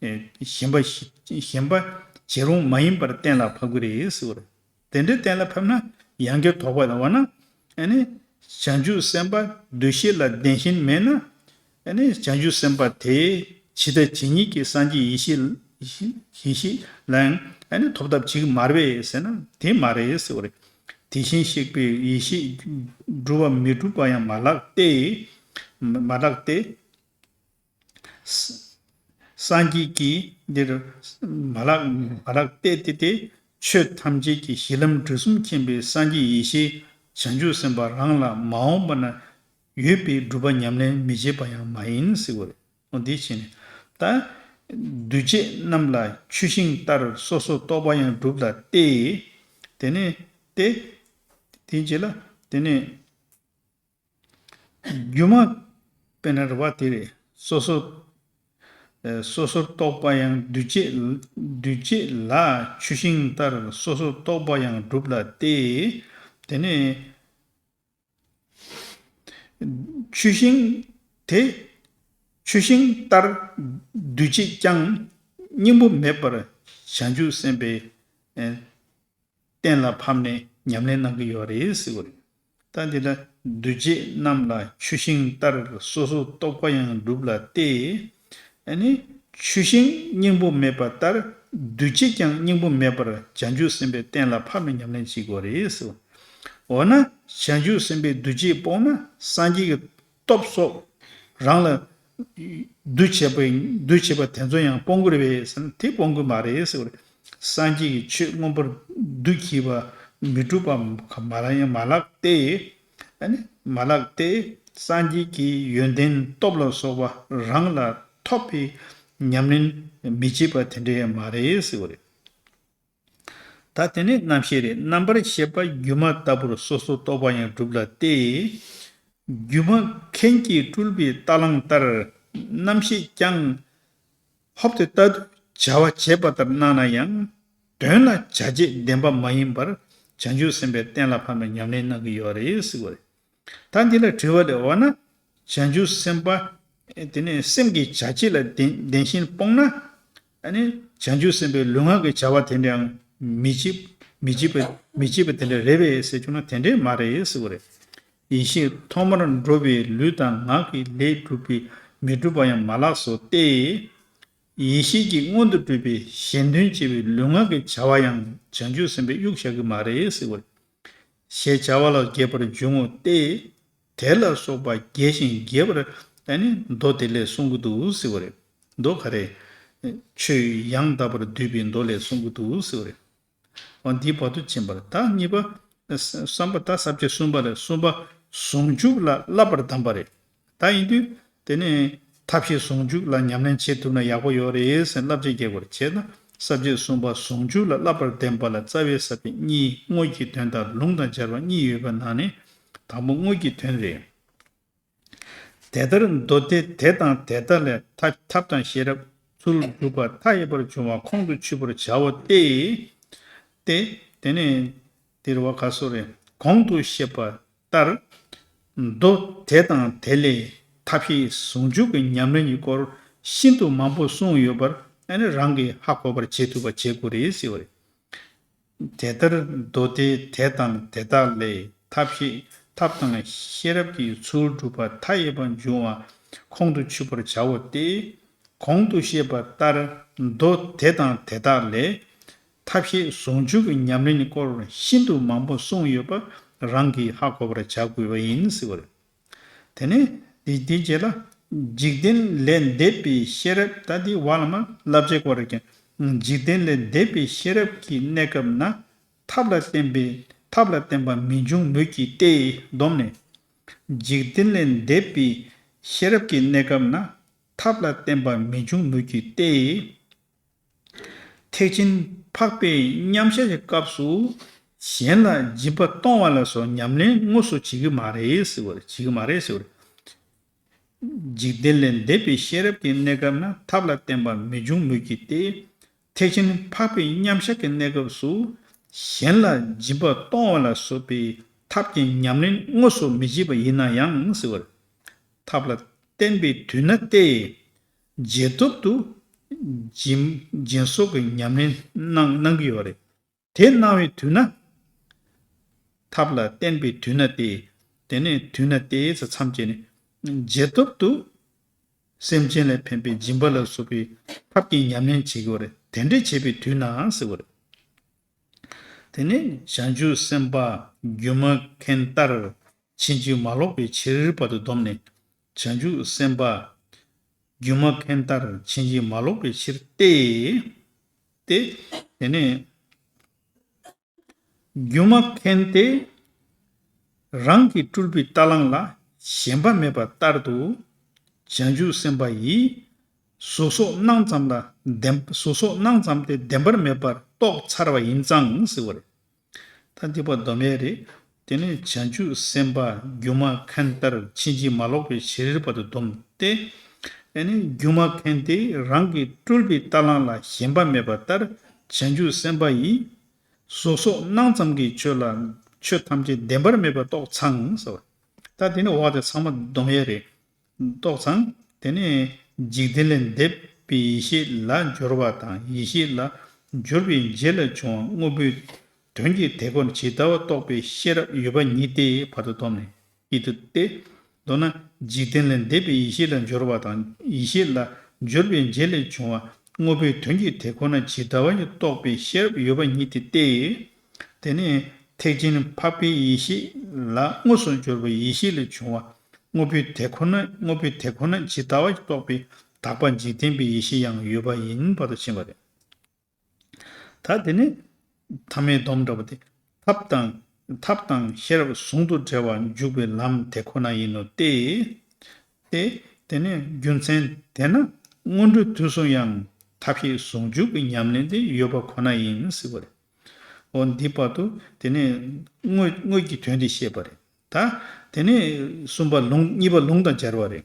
ཨེ་ཞེན་པ་ཞེན་པ་བྱེད་རུང་མ་ཡིན་པར་གཏན་ལ་ཕབ་ཀྱི་རེད་ཟེར་བ་རེད། དེ་འདྲའི་གཏན་ལ་ཕབ་ན་ཡང་བསྐྱར་དོགས་པ་དང་། འོ་ན་ཨ་ནི་བྱང་ཆུབ་སེམས་དཔའ་འདུ་ཤེས་ལ་བདེན་ཞེན་མེད་ན། ཨ་ནི་བྱང་ཆུབ་སེམས་དཔའ་དེ་ཇི་ལྟ་ཇི་སྙེད་ཀྱི་སངས་རྒྱས་ཡེ་ཤེས། ཡེ་ཤེས་ལའང་ཨ་ནི་ཐོབ་ཐབས་བྱེད་ཀྱི་མ་རེད་པས་ཟེར་ན། དེ་མ་རེད་ཟེར་བ་རེད། དེ་བཞིན་གཤེགས་པའི་ཡེ་ཤེས་སྒྲུབ་པ་མི་འགྲུབ་པ་ཡང་མ་ལགས་ཏེ། མ་ལགས་ཏེ། སངས་རྒྱས་ཀྱིས་འདིར་མ་ལགས། མ་ལགས་ཏེ། དེ་སྟེ་ཆོས་ཐམས་ཅད་ཀྱི་གཞི་ལམ་དྲི་གསུམ་མཁྱེན་པའི་སངས་རྒྱས་ཡེ་ཤེས་བྱང་ཆུབ་སེམས་དཔའ་རང་ལ་མ་འོངས་པ་ན་ཡོད་པའི་སྒྲུབ་པ་ཉམས་ལེན་མི་བྱེད་པ་ཡང་མ་ཡིན་ཟེར་བ་རེད། འོ་འདི་བྱས་ནས་ད་འདུས་བྱས་རྣམས་ལ་ཆུ་ཤིང་ལྟར་སོ་སོར་རྟོག་པ་ཡང་གྲུབ་ལ་སྟེ། དེ་ནས་ཏེ། དེའི་རྗེས་ལ་དེ་ནས། སྒྱུ་མ། དཔེར་ན་རེད་པ། དེ་རེད། སོ་སོ། སོ་སོར་རྟོག་པ་ཡང་། འདུས་བྱས་འདུས་བྱས་ལ་ཆུ་ཤིང་ལྟར། སོ་སོར་རྟོག་པ་ཡང་གྲུབ་ལ་སྟེ། དེ་ནས་ཆུ་ཤིང་དེ་ཆུ་ཤིང་ལྟར་འདུས་བྱས་ཀྱང་སྙིང་པོ་མེད་པར་བྱང་ཆུབ་སེམས་དཔའི་གཏན་ལ་ཕབ་ནས་ཉམས་ལེན་གནང་གི་ཡོད་རེད་ཟེར་བ་རེད། ད་འདི་ལ་འདུས་བྱས་རྣམས་ལ་ཆུ་ཤིང་ལྟར། སོ་སོར་རྟོག་པ་ཡང་གྲུབ་ལ་སྟེ། ཨ་ནི་ཆུ་ཤིང་སྙིང་པོ་མེད་པ་ལྟར་འདུས་བྱས་ཀྱང་སྙིང་པོ་མེད་པར་བྱང་ཆུབ་སེམས་དཔའི་གཏན་ལ་ཕབ་ནས་ཉམས་ལེན་བྱེད་དགོས་རེད་ཟེར། འོ་ན་བྱང་ཆུབ་སེམས་དཔའི་འདུས་བྱས་སྤོང་ན་སངས་རྒྱས་ཀྱི་སྟོབས་སོགས་རང་ལ་འདུ་བྱེད་པ་འདུ་བྱེད་པ་དེ་ཚོ་ཡང་སྤོང་གི་རེད་པས་ཟེར་ན་དེ་སྤོང་གི་མ་རེད་ཟེར་བ་རེད། སངས་རྒྱས་ཀྱི་ཆོས་མངོན་པར་འདུ་བགྱིས་པ་མི་འགྲུབ་པ་མ་ལ་ཡང་མ་ལགས་ཏེ། ཨ་ནི་མ་ལགས་ཏེ། སངས་རྒྱས་ཀྱི་ཡོན་ཏན་སྟོབས་ལ་སོགས་པ་རང་ལ་ཐོབ་པའི་ཉམས་ལེན་མི་བྱེད་པ་དེ་འདྲ་ཡང་མ་རེད་ཟེར་བ་རེད། ད་དེ་ནས་རྣམ་ཤེས་རེད། རྣམ་པར་ཤེས་པ་སྒྱུ་མ་ལྟ་བུར་སོ་སོར་རྟོག་པ་ཡང་གྲུབ་ལ་སྟེ། སྒྱུ་མ་མཁན་གྱིས་སྤྲུལ་པའི་རྟ་གླང་ལྟར། རྣམ་ཤེས་ཀྱང་ཧོབ་སྟེ་ལྟ་དུས་བྱ་བ་བྱེད་པ་ལྟར་སྣང་ན་ཡང་། དོན་ལ་བྱ་བྱེད་བདེན་པ་མ་ཡིན་པར་བྱང་ཆུབ་སེམས་དཔའི་གཏན་ལ་ཕབ་ནས་ཉམས་ལེན་གནང་གི་ཡོད་རེད་ཟེར་བ་རེད། ད་འདི་ལ་དྲི་བ་རེ་འོ་ན། བྱང་ཆུབ་སེམས་དཔའ་དེ་ནས་སེམས་ཀྱི་བྱ་བྱེད་ལ་བདེན་བདེན་ཞེན་སྤོང་ན། ཨ་ནི་བྱང་ཆུབ་སེམས་དཔའི་ལུས་ངག་གི་བྱ་བ་དེ་འདྲའང་མི་བྱེད་མི་བྱེད་པ་མི་བྱེད་པ་དེ་འདྲ་རེད་པས་ཟེར་བྱུང་ན་དེ་འདྲས་མ་རེད་ཟེར་བ་རེད། ཡེ་ཤེས་ཐོག་མར་འགྲོ་བའི་ལུས་དང་ངག་གི་ལས་གྲུབ་པའི་མི་འགྲུབ་པ་ཡང་མ་ལགས་སོ་སྟེ། ཡེ་ཤེས་ཀྱིས་མངོན་དུ་གྲུབ་པའི་གཞན་དོན་བྱེད་པའི་ལུས་ངག་གི་བྱ་བ་ཡང་བྱང་ཆུབ་སེམས་དཔས་གཡུག་བཞག་གི་མ་རེད་ཟེར་བ་རེད། ཞེས་བྱ་བ་ལ་རྒྱས་པར་འབྱུང་ངོ་སྟེ། དེ་ལ་སོགས་པ་རྒྱས་ཤིང་རྒྱས་པར་ཨ་ནི་མདོ་དེ་ལས་གསུང་གི་འདུག་ཟེར་བ་རེད། མདོ་ག་རེ། ཆོས་ཡང་དག་པར་བསྡུས་པའི་མདོ་ལས་གསུང་གི་འདུག་ཟེར་བ་རེད། འོ་འདིའི་བར་དུ་ཕྱིན་པར་ད་གཉིས་པ། བསམ་པ་ད་ས་བཅད་གསུམ་པ་ལས་གསུམ་པ། ཟུང་འཇུག་ལ་བསླབ་པར་གདམས་པ་རེད། ད་ཡིན་དུས་དེ་ནས་ཐབས་ཤེས་ཟུང་འཇུག་ལ་ཉམས་ལེན་བྱེད་ཐུབ་ན་ཡག་པོ་ཡོད་རེད་ཟེར་བསླབ་བྱ་རྒྱག་པར་བྱས་ན་ས་བཅད་གསུམ་པ་ཟུང་འཇུག་ལ་བསླབ་པར་གདམས་པ་ལ་རྩ་བའི་ས་བཅད་གཉིས་དངོས་ཀྱི་དོན་དང་ལུང་དང་སྦྱར་བ་གཉིས་ཡོད་པའི་ནང་ནས་དང་པོ་དངོས་ཀྱི་དོན་རེད། དེ་ལྟར་མདོ་སྡེ་དེ་དང་དེ་དག་ལས་ཐབས་ཐབས་དང་ཤེས་རབ་ཚུལ་སྒྲུབ་པ་མཐའ་ཡས་པར་འབྱུང་བ་ཁོང་དུ་ཆུད་པར་བྱའོ་སྟེ། སྟེ། དེ་ནས་དེར་བ་ག་སོ་རེ་གོང་དུ་བཤད་པ་ལྟར། མདོ་དེ་དང་དེ་ལས་ཐབས་ཤེས་ཟུང་འཇུག་གི་ཉམས་ལེན་གྱི་སྐོར་ཤིན་ཏུ་མང་པོ་གསུངས་ཡོད་པར་ཨ་ནི་རང་གིས་ཧ་གོ་བར་བྱེད་ཐུབ་པ་བྱེད་དགོས་རེད་ཟེར་བ་རེད། དེ་ལྟར་མདོ་སྡེ་དེ་དང་དེ་དག་ལས་ཐབས་ཤེས་ཐབས་དང་ཤེས་རབ་ཀྱི་ཚུལ་སྒྲུབ་པ་མཐའ་ཡས་པ་འབྱུང་བ་ཁོང་དུ་ཆུད་པར་བྱའོ་སྟེ། གོང་དུ་བཤད་པ་ལྟར་མདོ་དེ་དང་དེ་དག་ལས་ཐབས་ཤེས་ཟུང་འཇུག་གི་ཉམས་ལེན་གྱི་སྐོར་ཤིན་ཏུ་མང་པོ་གསུངས་ཡོད་པ་རང་གིས་ཧ་གོ་བར་བྱ་དགོས་པ་ཡིན་ཟེར་བ་རེད། དེ་ནས་དེ་དེའི་རྗེས་ལ། འཇིག་རྟེན་ལས་འདས་པའི་ཤེས་རབ་ད་དེ་བ་ལ་མ་བསླབ་བྱའི་སྐོར་རེད་ཀྱང་། འཇིག་རྟེན་ལས་འདས་པའི་ཤེས་རབ་ཀྱི་གནས་སྐབས་ན་ཐབས་ལ་བརྟེན་པའི་ཐབས་ལ་བརྟེན་པ་མི་འབྱུང་མོད་ཀྱི་སྟེ། སྡོམ་ནས། འཇིག་རྟེན་ལས་འདས་པའི་ཤེས་རབ་ཀྱི་གནས་སྐབས་ན་ཐབས་ལ་བརྟེན་པ་མི་འབྱུང་མོད་ཀྱི་སྟེ། ཐེག་ཆེན་འཕགས་པའི་མཉམ་བཞག་གི་སྐབས་སུ་གཞན་ལ་སྦྱིན་པ་གཏོང་བ་ལ་སོགས་ཉམས་ལེན་དངོས་སུ་བྱེད་ཀྱི་མ་རེད་ཟེར་བ་རེད། བྱེད་ཀྱི་མ་རེད་ཟེར་བ་རེད། འཇིག་རྟེན་ལས་འདས་པའི་ཤེས་རབ་ཀྱི་གནས་སྐབས་ན་ཐབས་ལ་བརྟེན་པ་མི་འབྱུང་མོད་ཀྱི་སྟེ། ཐེག་ཆེན་འཕགས་པའི་མཉམ་བཞག་གི་གནས་སྐབས་སུ་གཞན་ལ་སྦྱིན་པ་གཏོང་བ་ལ་སོགས་པའི་ཐབས་ཀྱི་ཉམས་ལེན་དངོས་སུ་མི་བྱེད་པ་ཡིན་ན་ཡང་ཟེར་བ་རེད། ཐབས་ལ་བརྟེན་པའི་དུས་ན་སྟེ། རྗེས་ཐོབ་ཏུ་སྦྱིན་སྦྱིན་སོགས་ཀྱི་ཉམས་ལེན་གནང་གནང་གི་ཡོད་རེད། དེ་གནང་བའི་དུས་ན། ཐབས་ལ་བརྟེན་པའི་དུས་ན་སྟེ། དེ་ནས་དུས་ན་སྟེ་ཚ་མཚམས་བཅད་ནས། རྗེས་ཐོབ་ཏུ་སེམས་ཅན་ལ་ཕན་པའི་སྦྱིན་པ་ལ་སོགས་པའི་ཐབས་ཀྱི་ཉམས་ལེན་བྱེད་དགོས་རེད། དེ་འདྲ་བྱེད་པའི་དུས་ན་ཟེར་བ་རེད། དེ་ནས་བྱང་ཆུབ་སེམས་དཔའ་སྒྱུ་མ་མཁན་ལྟར་ཕྱིན་ཅི་མ་ལོག་པའི་ཕྱིར་བར་དུ་སྡོམ་ནས་བྱང་ཆུབ་སེམས་དཔའ་སྒྱུ་མ་མཁན་ལྟར་ཕྱིན་ཅི་མ་ལོག་པའི་ཕྱིར་ཏེ། ཏེ། དེ་ནས་སྒྱུ་མ་མཁན་ཏེ། རང་གིས་སྤྲུལ་པའི་རྟ་གླང་ལ་ཞེན་པ་མེད་པ་ལྟར་དུ་བྱང་ཆུབ་སེམས་དཔའ་ཡིས་གཟུགས་སོགས་སྣང་ཙམ་ལ་བདེན་གཟུགས་སོགས་སྣང་ཙམ་སྟེ་བདེན་པར་མེད་པར་རྟོགས་ཚར་བ་ཡིན་ཙང་ཟེར་བ་རེད། ད་འདི་པ་སྡོམ་ཡས་རེད། དེ་ནས་བྱང་ཆུབ་སེམས་དཔའ་སྒྱུ་མ་མཁན་ལྟར་ཕྱིན་ཅི་མ་ལོག་པའི་ཕྱིར་བར་དུ་སྡོམ་སྟེ། ཨེ་ནི་སྒྱུ་མ་མཁན་དེ་རང་གི་སྤྲུལ་པའི་རྟ་གླང་ལ་ཞེན་པ་མེད་པ་ལྟར་བྱང་ཆུབ་སེམས་དཔའ་ཡིས་གཟུགས་སོགས་སྣང་ཙམ་གྱི་ཆོས་ལ་ཆོས་ཐམས་ཅད་བདེན་པར་མེད་པར་རྟོགས་ཚང་ཟེར་བ། ད་དེ་ནི་འོག་དེ་ཚང་མ་སྡོམ་ཡས་རེད། རྟོགས་ཙང་། དེ་ནས་འཇིག་རྟེན་ལས་འདས་པའི་ཡེ་ཤེས་ལ་སྦྱོར་བ་དང་། ཡེ་ཤེས་ལ་སྦྱོར་བའི་རྗེས་ལ་བྱུང་བ་དངོས་པོའི་དོན་གྱི་དེ་ཁོ་ན་ཇི་ལྟ་བ་རྟོགས་པའི་ཤེས་རབ་ཡོད་པ་ཉིད་དེ། བར་དུ་སྡོམ་ནས་ཡིད་དུ་སྟེ། མདོར་ན་འཇིག་རྟེན་ལས་འདས་པའི་ཡེ་ཤེས་ལ་སྦྱོར་བ་དང་། ཡེ་ཤེས་ལ་སྦྱོར་བའི་རྗེས་ལས་བྱུང་བ་དངོས་པོའི་དོན་གྱི་དེ་ཁོ་ན་ཇི་ལྟ་བ་ཉིད་རྟོགས་པའི་ཤེས་རབ་ཡོད་པ་ཉིད་དེ་སྟེ། དེ་ནས་ཐེག་ཆེན་འཕགས་པའི་ཡེ་ཤེས་ལ་དངོས་སུ་སྦྱོར་བའི་ཡེ་ཤེས་ལས་བྱུང་བ། དངོས་པོའི་དེ་ཁོ་ན། དངོས་པོའི་དེ་ཁོ་ན་ཇི་ལྟ་བ་རྟོགས་པའི་དག་པ་འཇིག་རྟེན་པའི་ཡེ་ཤེས་ཡང་ཡོད་པ་ཡིན་པར་དུ་ཕྱིན་པ་རེད། ད་དེ་ནི་ཐ་མའི་སྡོམ་འདྲ་བོ་དེ། ཐབས་དང་། ཐབས་དང་ཤེས་རབ་ཟུང་དུ་འབྲེལ་བར་འཇུག་པའི་ལམ་དེ་ཁོ་ན་ཡིན་ནོ་སྟེ། སྟེ། དེ་ནི་རྒྱུ་མཚན་དེས་ན་སྔོན་འགྲོའི་དུས་སུ་ཡང་ཐབས་ཤེས་ཟུང་འཇུག་གི་ཉམས་ལེན་དེ་ཡོད་པ་ཁོ་ན་ཡིན་ཟེར་བ་རེད། འོ་འདི་བར་དུ་དེ་ནས་དངོས་དངོས་ཀྱི་དོན་དེ་བཤད་པ་རེད། ད་དེ་ནས་གསུམ་པ་ལུང་གཉིས་པ་ལུང་དང་སྦྱར་བ་རེད།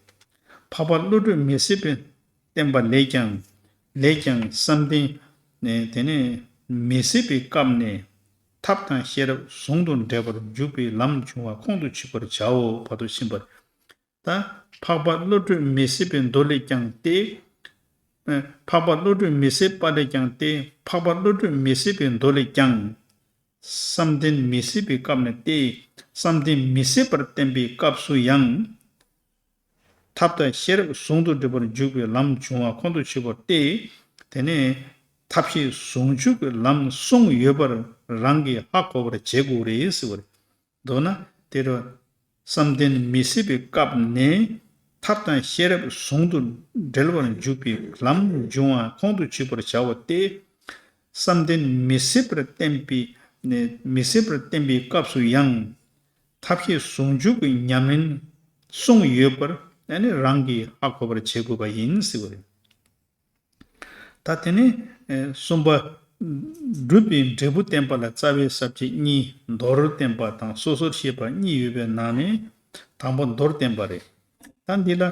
འཕགས་པ་བློ་གྲོས་མི་ཟད་པས་བསྟན་པ་ལས་ཀྱང་། ལས་ཀྱང་བསམ་གཏན་ནས་དེ་ནས་མི་ཟད་པའི་སྐབས་ནས་ཐབས་དང་ཤེས་རབ་ཟུང་དུ་འབྲེལ་བར་འཇུག་པའི་ལམ་འབྱུང་བ་ཁོང་དུ་ཆུད་པར་བྱའོ། བར་དུ་ཕྱིན་པ་རེད། ད་འཕགས་པ་བློ་གྲོས་མི་ཟད་པའི་མདོ་ལས་ཀྱང་སྟེ། ཨ། འཕགས་པ་བློ་གྲོས་མི་ཟད་པ་ལས་ཀྱང་སྟེ། འཕགས་པ་བློ་གྲོས་མི་ཟད་པའི་མདོ་ལས་ཀྱང་། བསམ་གཏན་མི་ཟད་པའི་སྐབས་ནས་ཏེ། བསམ་གཏན་མི་ཟད་པར་བསྟན་པའི་སྐབས་སུ་ཡང་། ཐབས་དང་ཤེས་རབ་ཟུང་དུ་འབྲེལ་བར་འཇུག་པའི་ལམ་འབྱུང་བ་ཁོང་དུ་ཆུད་པ་སྟེ། དེ་ནས་ཐབས་ཤེས་ཟུང་འཇུག་གི་ལམ་གསུངས་ཡོད་པར་རང་གིས་ཧ་གོ་བར་བྱེད་དགོས་རེད་ཟེར་བ་རེད། མདོར་ན་དེ་རུ་བསམ་གཏན་མི་ཟད་པའི་སྐབས་ནས་ཐབས་དང་ཤེས་རབ་ཟུང་དུ་འབྲེལ་བར་འཇུག་པའི་ལམ་འབྱུང་བ་ཁོང་དུ་ཆུད་པར་བྱའོ་སྟེ། བསམ་གཏན་མི་ཟད་པར་བསྟན་པའི་ནས་མི་ཟད་པར་བསྟན་པའི་སྐབས་སུ་ཡང་ཐབས་ཤེས་ཟུང་འཇུག་གི་ཉམས་ལེན་གསུངས་ཡོད་པར་ཨ་ནི་རང་གིས་ཧ་གོ་བར་བྱེད་དགོས་པ་ཡིན་ཟེར་བ་རེད། ད་དེ་ནས་ཨེ་གསུམ་པ། སྒྲུབ་པའི་འབྲས་བུ་བསྟན་པ་ལ་རྩ་བའི་ས་བཅད་གཉིས། མདོར་བསྟན་པ་དང་སོ་སོར་བཤད་པ་གཉིས་ཡོད་པའི་ནང་ནས་དང་པོ་མདོར་བསྟན་པ་རེད། ད་འདི་ལ་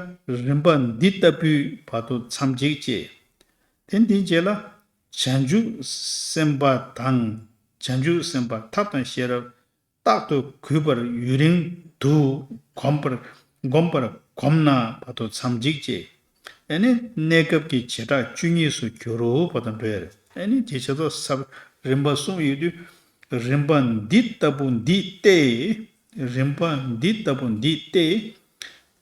རིམ་པ་འདི་ལྟ་བུའི་བར་དུ་མཚམས་གཅིག་བཅད། དེ་འདིའི་རྗེས་ལ་བྱང་ཆུབ་སེམས་དཔའ་དང་། བྱང་ཆུབ་སེམས་དཔའ་ཐབས་དང་ཤེས་རབ་རྟག་ཏུ་གུས་པར་ཡུན་རིང་དུ་གོམས་པར་གོམས་པར་གོམས་ན་བར་དུ་མཚམས་གཅིག་བཅད། ཨེ་ནི་གནས་སྐབས་ཀྱི་བྱེ་བྲག་བཅུ་གཉིས་སུ་འགྱུར་རོ་བར་དུ་འགྲོ་ཡ་རེད། ཨེ་ནི་དེ་བྱེད་ཚོགས་ས་རིམ་པ་གསུམ་ཡོད་དུས། རིམ་པ་འདི་ལྟ་བུ་འདི་སྟེ། རིམ་པ་འདི་ལྟ་བུ་འདི་སྟེ།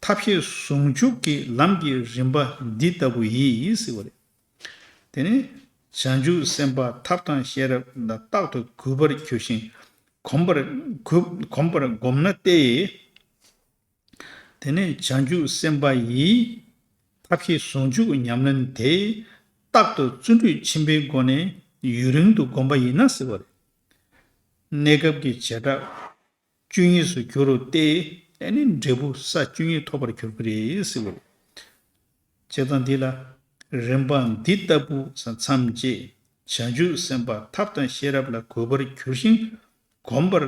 ཐབས་ཤེས་ཟུང་འཇུག་གི་ལམ་གྱི་རིམ་པ་འདི་ལྟ་བུ་ཡིས་ཟེར་བ་རེད། དེ་ནས་བྱང་ཆུབ་སེམས་དཔའ་ཐབས་དང་ཤེས་རབ་ལ་རྟག་ཏུ་གུས་པར་གྱུར་ཞིང་། གོམས་པར་གུས་གོམས་པར་གོམས་ན་སྟེ། དེ་ནས་བྱང་ཆུབ་སེམས་དཔའ་ཡིས་ཐབས་ཤེས་ཟུང་འཇུག་གི་ཉམས་ལེན་དེ་རྟག་ཏུ་བརྩོན་འགྲུས་ཆེན་པོའི་སྒོ་ནས་ཡུན་རིང་དུ་བསྒོམ་པ་ཡིན་ན་ཟེར་བ་རེད། གནས་སྐབས་ཀྱི་བྱེ་བྲག་བཅུ་གཉིས་སུ་འགྱུར་རོ་སྟེ། ཨེ་ནི་འབྲས་བུ་ས་བཅུ་གཉིས་ཐོབ་པར་འགྱུར་གྱི་རེད་ཟེར་བ་རེད། བྱས་ཙང་འདི་ལ་རིམ་པ་འདི་ལྟ་བུ་མཚམས་བཅད། བྱང་ཆུབ་སེམས་དཔའ་ཐབས་དང་ཤེས་རབ་ལ་གུས་པར་གྱུར་ཞིང་གོམས་པར་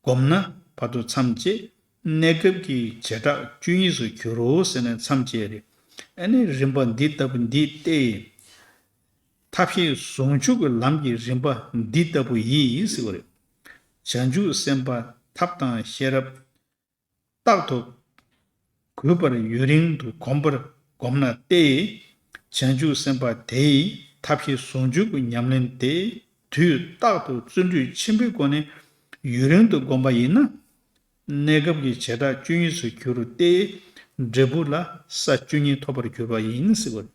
གོམས་ན་བར་དུ་མཚམས་བཅད། གནས་སྐབས་ཀྱི་བྱེ་བྲག་བཅུ་གཉིས་སུ་འགྱུར་རོ་ཟེར་ནས་མཚམས་བཅད་རེད། ཨེ་ནི་རིམ་པ་འདི་ལྟ་བུ་འདི་སྟེ། ཐབས་ཤེས་ཟུང་འཇུག་གི་ལམ་གྱི་རིམ་པ་འདི་ལྟ་བུ་ཡིས་ཟེར་བ་རེད། བྱང་ཆུབ་སེམས་དཔའ་ཐབས་དང་ཤེས་རབ་རྟག་ཏུ་གུས་པར་ཡུན་རིང་དུ་གོམས་པར་གོམས་ན་སྟེ། བྱང་ཆུབ་སེམས་དཔའ་དེས་ཐབས་ཤེས་ཟུང་འཇུག་གི་ཉམས་ལེན་དེ་དུས་རྟག་ཏུ་བརྩོན་འགྲུས་ཆེན་པོའི་སྒོ་ནས་ཡུན་རིང་དུ་བསྒོམ་པ་ཡིན་ན། གནས་སྐབས་ཀྱི་བྱེ་བྲག་བཅུ་གཉིས་སུ་འགྱུར་ཏེ། འབྲས་བུ་ལ་ས་བཅུ་གཉིས་ཐོབ་པར་འགྱུར་བ་ཡིན་ཟེར་བ་རེད།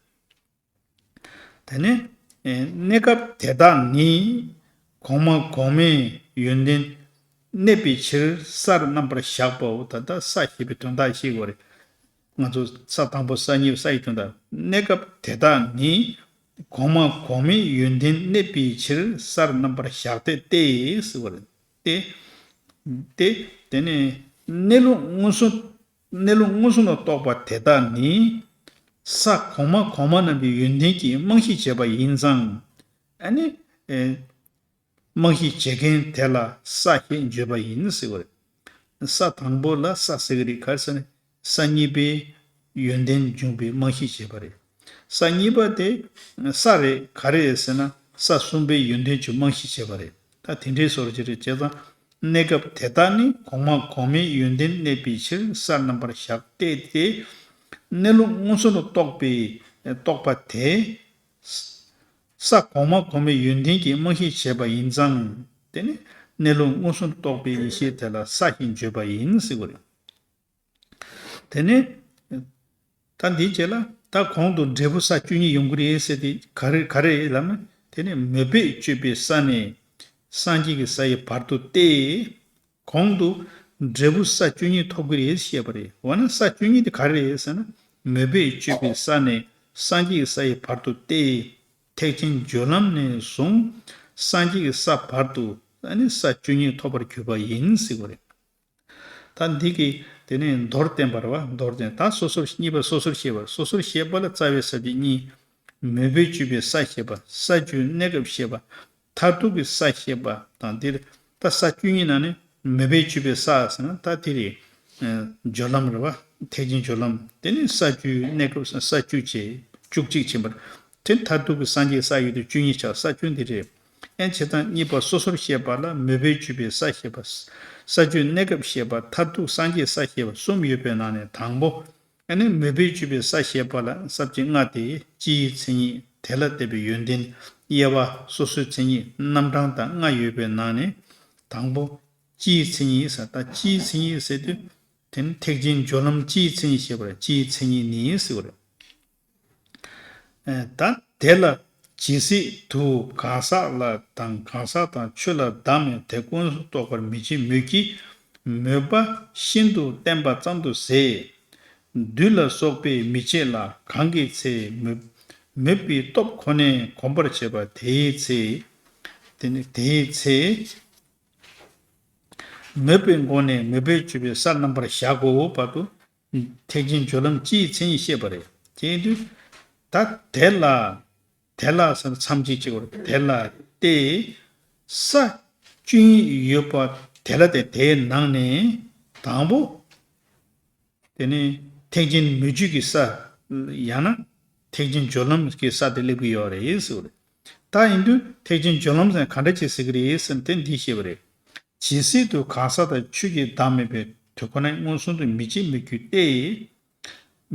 དེ་ནས་ཨེ་གནས་སྐབས་དེ་དག་ནི། གོང་མ་གོང་མའི་ཡོན་ཏན་གནས་པའི་ཕྱིར་སར་རྣམ་པར་གཞག་པའོ། ད་ལྟ་ས་ཞེས་པའི་དོན་དག་ཤེས་དགོས་རེད། ང་ཚོ་ས་དང་པོ་ས་གཉིས་ས་ཡི་དོན་དག་གནས་སྐབས་དེ་དག་ནི། གོང་མ་གོང་མའི་ཡོན་ཏན་གནས་པའི་ཕྱིར་སར་རྣམ་པར་གཞག་སྟེ་སྟེ་ཟེར་བ་རེད། ཏེ། ཏེ། དེ་ནས་གནས་ལུགས་མངོན་སུམ། གནས་ལུགས་མངོན་སུམ་ལ་རྟོགས་པ་དེ་དག་ནི། ས་གོང་མ་གོང་མ་རྣམས་ཀྱི་ཡོན་ཏན་གྱིས་རྨང་གཞི་བྱས་པ་ཡིན་ཙང་། ཨ་ནི། ཨེ། རྨང་གཞི་བྱེད་མཁན་དེ་ལ་ས་ཞེས་བརྗོད་པ་ཡིན་ཟེར་བ་རེད། ས་དང་པོ་ལ་ས་ཟེར་གྱི་རེད། ག་རེ་ཟེར་ན། ས་གཉིས་པའི་ ཡོན་ཏན་འབྱུང་བའི་རྨང་གཞི་བྱས་པ་རེད། ས་གཉིས་པ་དེ་ས་རེད། ག་རེ་རེད་ཟེར་ན་ས་གསུམ་པའི་ཡོན་ཏན་གྱི་རྨང་གཞི་བྱས་པ་རེད། ད་དེ་འདྲའི་བཟོ་འདྲ་ཅིག་རེད། བྱས་ཙང་གནས་སྐབས་དེ་དག་ནི་གོང་མ་གོང་མའི་ཡོན་ཏན་གནས་པའི་ཕྱིར་ས་རྣམ་པར་གཞག་སྟེ། དེ་གནས་ལུགས་མངོན་སུམ་དུ་རྟོགས་པའི་རྟོགས་པ་དེ། ས་གོང་མ་གོང་མའི་ཡོན་ཏན་གྱི་རྨང་གཞི་བྱས་པ་ཡིན་ཙང་། དེ་ནི་གནས་ལུགས་མངོན་སུམ་དུ་རྟོགས་པའི་ཡེ་ཤེས་དེ་ལ་ས་ཞེས་བརྗོད་པ་ཡིན་ཟེར་གྱི་རེད། དེ་ནས། ད་འདིའི་རྗེས་ལ་ད་གོང་དུ་འབྲས་བུ་ས་བཅུ་གཉིས་ཡོང་གི་རེད་ཟེར་དེ་ག་རེ་ག་རེ་ལབ་ན། དེ་ནི་མོས་པས་སྤྱོད་པའི་ས་ནས་སངས་རྒྱས་ཀྱི་ས་ཡི་བར་དུ་སྟེ། གོང་དུ་འབྲས་བུ་ས་བཅུ་གཉིས་ཐོབ་ཀྱི་རེད་ཞེས་པ་རེད། འོ་ན་ས་བཅུ་གཉིས་དེ་ག་རེ་རེད་ཟེར་ན། མོས་པས་སྤྱོད་པའི་ས་ནས་སངས་རྒྱས་ཀྱི་ས་ཡི་བར་དུ་སྟེ། ཐེག་ཆེན་སྦྱོར་ལམ་ནས་བཟུང་སངས་རྒྱས་ཀྱི་ས་བར་དུ་ཨ་ནི་ས་བཅུ་གཉིས་ཐོབ་པར་གྱུར་པ་ཡིན་ཟེར་བ་རེད། ད་འདི་གི་དེ་ནས་མདོར་བསྟན་པ་རེད་བ། མདོར་བསྟན། ད་སོ་སོར་གཉིས་པ་སོ་སོར་བཤད་པ། སོ་སོར་བཤད་པ་ལ་རྩ་བའི་ས་བཅད་གཉིས། མོས་པས་སྤྱོད་པའི་ས་བཤད་པ། ས་བཅུའི་གནས་སྐབས་བཤད་པ། མཐར་ཐུག་གི་ས་བཤད་པ་དང་། འདིར་ད་ས་བཅུ་གཉིས་ནང་ནས་མོས་པས་སྤྱོད་པའི་ས་ཟེར་ན་ད་དེ་རེད། སྦྱོར་ལམ་རེད་བ། ཐེག་ཆེན་སྦྱོར་ལམ། དེ་ནི་ས་བཅུའི་གནས་སྐབས་ས་བཅུ་བྱས་བཅུ་གཅིག་ཕྱིན་པ། དེ་མཐར་ཐུག་གི་སངས་རྒྱས་ས་ཡོད་དུས་བཅུ་གཉིས་ཆགས། ས་བཅུ་འདི་རེད། ཨེ་བྱས་ཙང་གཉིས་པ་སོ་སོར་བཤད་པ་ལ་མོས་པས་སྤྱོད་པའི་ས་བཤད་པ། ས་བཅུའི་གནས་སྐབས་བཤད་པ། མཐར་ཐུག་སངས་རྒྱས་ས་བཤད་པ་གསུམ་ཡོད་པའི་ནང་ནས་དང་པོ། ཨ་ནི་མོས་པས་སྤྱོད་པའི་ས་བཤད་པ་ལ་ས་བཅད་ལྔ་སྟེ། སྤྱིའི་མཚན་ཉིད། དེ་ལ་བརྟེན་པའི་ཡོན་ཏན། དབྱེ་བ། སོ་སོའི་མཚན་ཉིད། རྣམ་གྲངས་དང་ལྔ་ཡོད་པའི་ནང་ནས་དང་པོ། སྤྱིའི་མཚན་ཉིད་ཟེར། ད་སྤྱིའི་མཚན་ཉིད་ཟེར་དུས་དེ་ནི་ཐེག་ཆེན་སྦྱོར་ལམ་སྤྱིའི་མཚན་ཉིད་བཤད་པར་སྤྱིའི་མཚན་ཉིད་ནི་ཟེར་བ་རེད། ཨ། ད་དེ་ལ་ཇི་སྲིད་དུ་གང་ཟག་ལ་དང་གང་ཟག་དང་ཆོས་ལ་བདག་མེད་དེ་ཀུན་རྟོགས་པར་མི་བྱེད་མོད་ཀྱི། མོས་པ་ཤིན་ཏུ་བརྟན་པ་ཙམ་དུ་ཟད། བདུད་ལ་སོགས་པས་མི་བྱེད་ལ། གང་གི་ཚེ་མོས་མོས་པའི་སྟོབས་ཁོ་ནས་གོམས་པར་བྱེད་པ་དེའི་ཚེ། དེ་ནི་དེའི་ཚེ། མོས་པའི་སྒོ་ནས་མོས་པས་སྤྱོད་པའི་ས་རྣམ་པར་གཞག་གོ་བར་དུ། ཐེག་ཆེན་སྦྱོར་ལམ་སྤྱིའི་མཚན་ཉིད་བཤད་པ་རེད། དེ་ཡིན་དུས། ད་དེ་ལ། དེ་ལ་ཟེར་ན་མཚམས་གཅིག་བྱེད་དགོས་རེད། དེ་ལ་སྟེ། ས་བཅུ་གཉིས་ཡོད་པ་དེ་ལ་སྟེ། དེའི་ནང་ནས་དང་པོ། དེ་ནི་ཐེག་ཆེན་མོས་སྤྱོད་ཀྱི་ས། ཡང་ན་ཐེག་ཆེན་སྦྱོར་ལམ་གྱི་ས་དེ་སླེབས་ཀྱི་ཡོད་རེད་ཟེར་བ་རེད། ད་ཡིན་དུས་ཐེག་ཆེན་སྦྱོར་ལམ་ཟེར་ན་ག་འདྲ་ཅིག་ཟེར་གྱི་རེད་ཟེར་ན་དེ་འདི་བཤད་པ་རེད། ཇི་སྲིད་དུ་གང་ཟག་དང་ཆོས་ཀྱི་བདག་མེད་པའི་དེ་ཁོ་ན་མངོན་སུམ་དུ་མི་བྱེད་མོད་ཀྱི་སྟེ།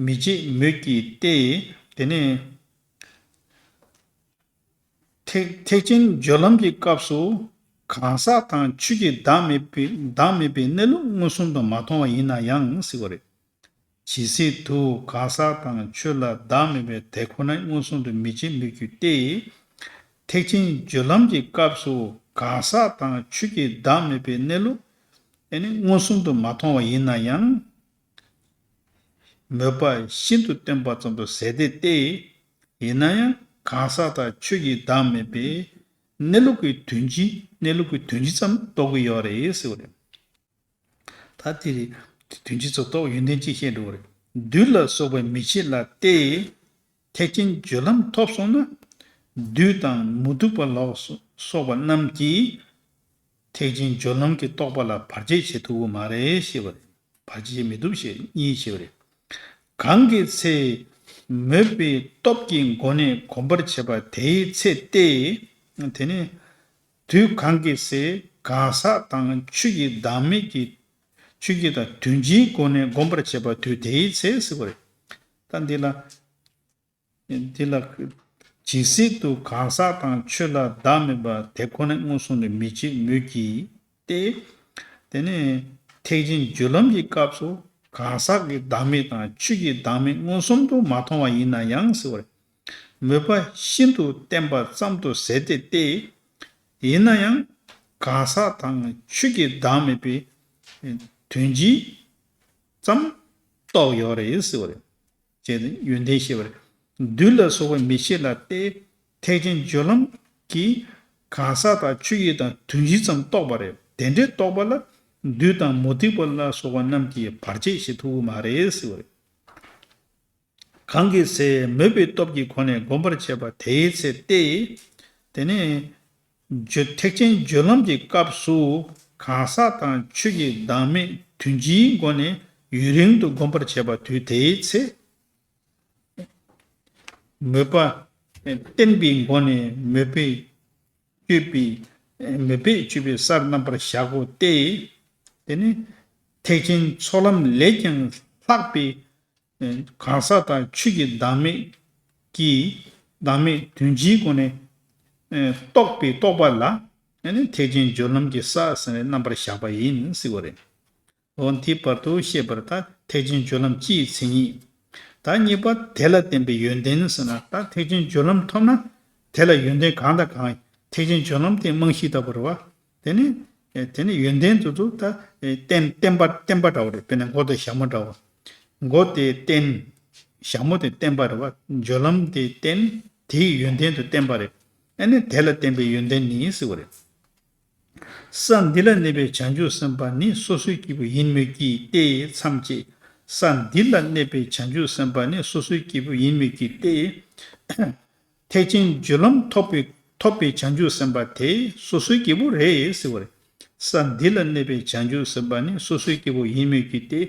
མི་བྱེད་མོད་ཀྱི་སྟེ། དེ་ནས། ཐེག་ཐེག་ཆེན་སྦྱོར་ལམ་གྱི་སྐབས་སུ་གང་ཟག་དང་ཆོས་ཀྱི་བདག་མེད་པའི་བདག་མེད་པའི་གནས་ལུགས་མངོན་སུམ་དུ་མ་མཐོང་བ་ཡིན་ན་ཡང་ཟེར་བ་རེད། ཇི་སྲིད་དུ་གང་ཟག་དང་ཆོས་ལ་བདག་མེད་པའི་དེ་ཁོ་ན་མངོན་སུམ་དུ་མི་བྱེད་མོད་ཀྱི་སྟེ། ཐེག་ཆེན་སྦྱོར་ལམ་གྱི་སྐབས་སུ་གང་ཟག་དང་ཆོས་ཀྱི་བདག་མེད་པའི་གནས་ལུགས་ཨ་ནི་མངོན་སུམ་དུ་མ་མཐོང་བ་ཡིན་ན་ཡང་། མོས་པ་ཤིན་ཏུ་བརྟན་པ་ཙམ་དུ་ཟད་དེ་སྟེ། ཡིན་ན་ཡང་གང་ཟག་དང་ཆོས་ཀྱི་བདག་མེད་པའི་གནས་ལུགས་ཀྱི་དོན་སྤྱི། གནས་ལུགས་ཀྱི་དོན་སྤྱི་ཙམ་རྟོགས་ཀྱི་ཡོད་རེད་ཟེར་བ་རེད། ད་དེ་རེད། དོན་སྤྱི་ཙམ་རྟོགས། ཡོན་ཏན་ཅིག་ཤེས་འགྲོ་བ་རེད། བདུད་ལ་སོགས་པས་མི་བྱེད་ལ་སྟེ། ཐེག་ཆེན་སྦྱོར་ལམ་ཐོབ་སོང་ན། བདུད་དང་མུ་སྟེགས་པ་ལ་སོགས་པ་རྣམས་ཀྱིས། ཐེག་ཆེན་སྦྱོར་ལམ་གྱི་རྟོགས་པ་ལ་བར་ཆད་བྱེད་ཐུབ་ཀྱི་མ་རེད་ཞེས་པ་རེད། བར་ཆད་བྱེད་མི་ཐུབ་ཞེས་གཉིས་ཞེས་པ་རེད། གང་གི་ཚེ་མོས་པའི་སྟོབས་ཀྱི་སྒོ་ནས་གོམས་པར་བྱེད་པ་དེའི་ཚེ་སྟེ། དེ་ནི་དུས་གང་གི་ཚེ་གང་ཟག་དང་ཆོས་ཀྱི་བདག་མེད་ཀྱི་ཆོས་ཀྱི་དང་དོན་སྤྱིའི་སྒོ་ནས་གོམས་པར་བྱེད་པ་དུས་དེའི་ཚེ་ཟེར་བ་རེད། ད་འདི་ལ། འདི་ལ། ཇི་སྲིད་དུ་གང་ཟག་དང་ཆོས་ལ་བདག་མེད་པ་དེ་ཁོ་ན་མངོན་སུམ་དུ་མི་བྱེད་མོད་ཀྱི་སྟེ། དེ་ནས་ཐེག་ཆེན་སྦྱོར་ལམ་གྱི་སྐབས་སུ་གང་ཟག་གི་བདག་མེད་དང་ཆོས་ཀྱི་བདག་མེད་མངོན་སུམ་དུ་མ་མཐོང་བ་ཡིན་ན་ཡང་ཟེར་བ་རེད། མོས་པ་ཤིན་ཏུ་བརྟན་པ་ཙམ་དུ་ཟད་དེ་སྟེ། ཡིན་ན་ཡང་གང་ཟག་དང་ཆོས་ཀྱི་བདག་མེད་པའི་དོན་སྤྱི་ཙམ་རྟོགས་ཡོད་རེད་ཟེར་བ་རེད། ཅེས་ཡོན་ཏན་བཤད་པ་རེད། བདུད་ལ་སོགས་པས་མི་བྱེད་ལ་སྟེ། ཐེག་ཆེན་སྦྱོར་ལམ་གྱིས་གང་ཟག་དང་ཆོས་ཀྱི་དང་དོན་སྤྱི་ཙམ་རྟོགས་པ་རེད། དེ་འདྲའི་རྟོགས་པ་ལ་བདུད་དང་མུ་སྟེགས་པ་ལ་སོགས་པ་རྣམས་ཀྱིས་བར་ཆད་བྱེད་ཐུབ་ཀྱི་མ་རེད་ཟེར་བ་རེད། གང་གི་ཚེ་མོས་པའི་སྟོབས་ཀྱི་སྒོ་ནས་གོམས་པར་བྱེད་པ་དེའི་ཚེ་སྟེ། དེ་ནས། སྦྱོར་ཐེག་ཆེན་སྦྱོར་ལམ་གྱི་སྐབས་སུ་གང་ཟག་དང་ཆོས་ཀྱི་བདག་མེད་དོན་སྤྱིའི་སྒོ་ནས་ཡུན་རིང་དུ་གོམས་པར་བྱེད་པ་དུས་དེའི་ཚེ། མོས་པ་བརྟན་པའི་སྒོ་ནས་མོས་པས་སྤྱོད་པའི་མོས་པས་སྤྱོད་པའི་སར་རྣམ་པར་བཞག་གོ་སྟེ། དེ་ནི་ཐེག་ཆེན་ཚོགས་ལམ་ལས་ཀྱང་ལྷག་པའི་གང་ཟག་དང་ཆོས་ཀྱི་བདག་མེད་ཀྱི་བདག་མེད་དོན་སྤྱིའི་སྒོ་ནས་རྟོགས་པའི་རྟོགས་པ་ལ་ཐེག་ཆེན་སྦྱོར་ལམ་གྱི་ས་ཟེར་ནས་རྣམ་པར་བཞག་པ་ཡིན་ཟེར་བ་རེད། འོ་འདི་བར་དུ་ཤེས་པར་ཐལ། ཐེག་ཆེན་སྦྱོར་ལམ་སྤྱིའི་མཚན་ཉིད། ད་གཉིས་པ་དེ་ལ་བརྟེན་པའི་ཡོན་ཏན་ཟེར་ན། ད་ཐེག་ཆེན་སྦྱོར་ལམ་ཐོབ་ན་དེ་ལ་ཡོན་ཏན་གང་དང་གང་། ཐེག་ཆེན་སྦྱོར་ལམ་དེ་རྨང་གཞི་ལྟ་བུ་རེད་བ། དེ་ནི་དེ་ནི་ཡོན་ཏན་དེ་ཚོ་ད་བརྟེན་བརྟེན་པ་བརྟེན་པ་འདྲ་བོ་རེད། དཔེར་ན་མགོ་དང་ཞྭ་མོ་འདྲ་བོ། མགོ་དེ་བརྟེན། ཞྭ་མོ་དེ་བརྟེན་པ་རེད་བ། སྦྱོར་ལམ་དེ་བརྟེན། དེའི་ཡོན་ཏན་དུ་བརྟེན་པ་རེད། ཨ་ནི་དེ་ལ་བརྟེན་པའི་ཡོན་ཏན་ནི་ཟེར་བ་རེད། ས་འདི་ལ་གནས་པའི་བྱང་ཆུབ་སེམས་དཔའ་ནི་སོ་སོའི་སྐྱེས་བུ་ཡིན་མོད་ཀྱི་སྟེ་མཚམས་བཅད། ས་འདི་ལ་གནས་པའི་བྱང་ཆུབ་སེམས་དཔའ་ནི་སོ་སོའི་སྐྱེས་བུ་ཡིན་མོད་ཀྱི་སྟེ། ཐེག་ཆེན་སྦྱོར་ལམ་ཐོབ་པའི་ཐོབ་པའི་བྱང་ཆུབ་སེམས་དཔའ་དེ་སོ་སོའི་སྐྱེས་བུ་རེད་ཟེར་བ་རེད། ས་འདི་ལ་གནས་པའི་བྱང་ཆུབ་སེམས་དཔའ་ནི་སོ་སོའི་སྐྱེས་བུ་ཡིན་མོད་ཀྱི་སྟེ།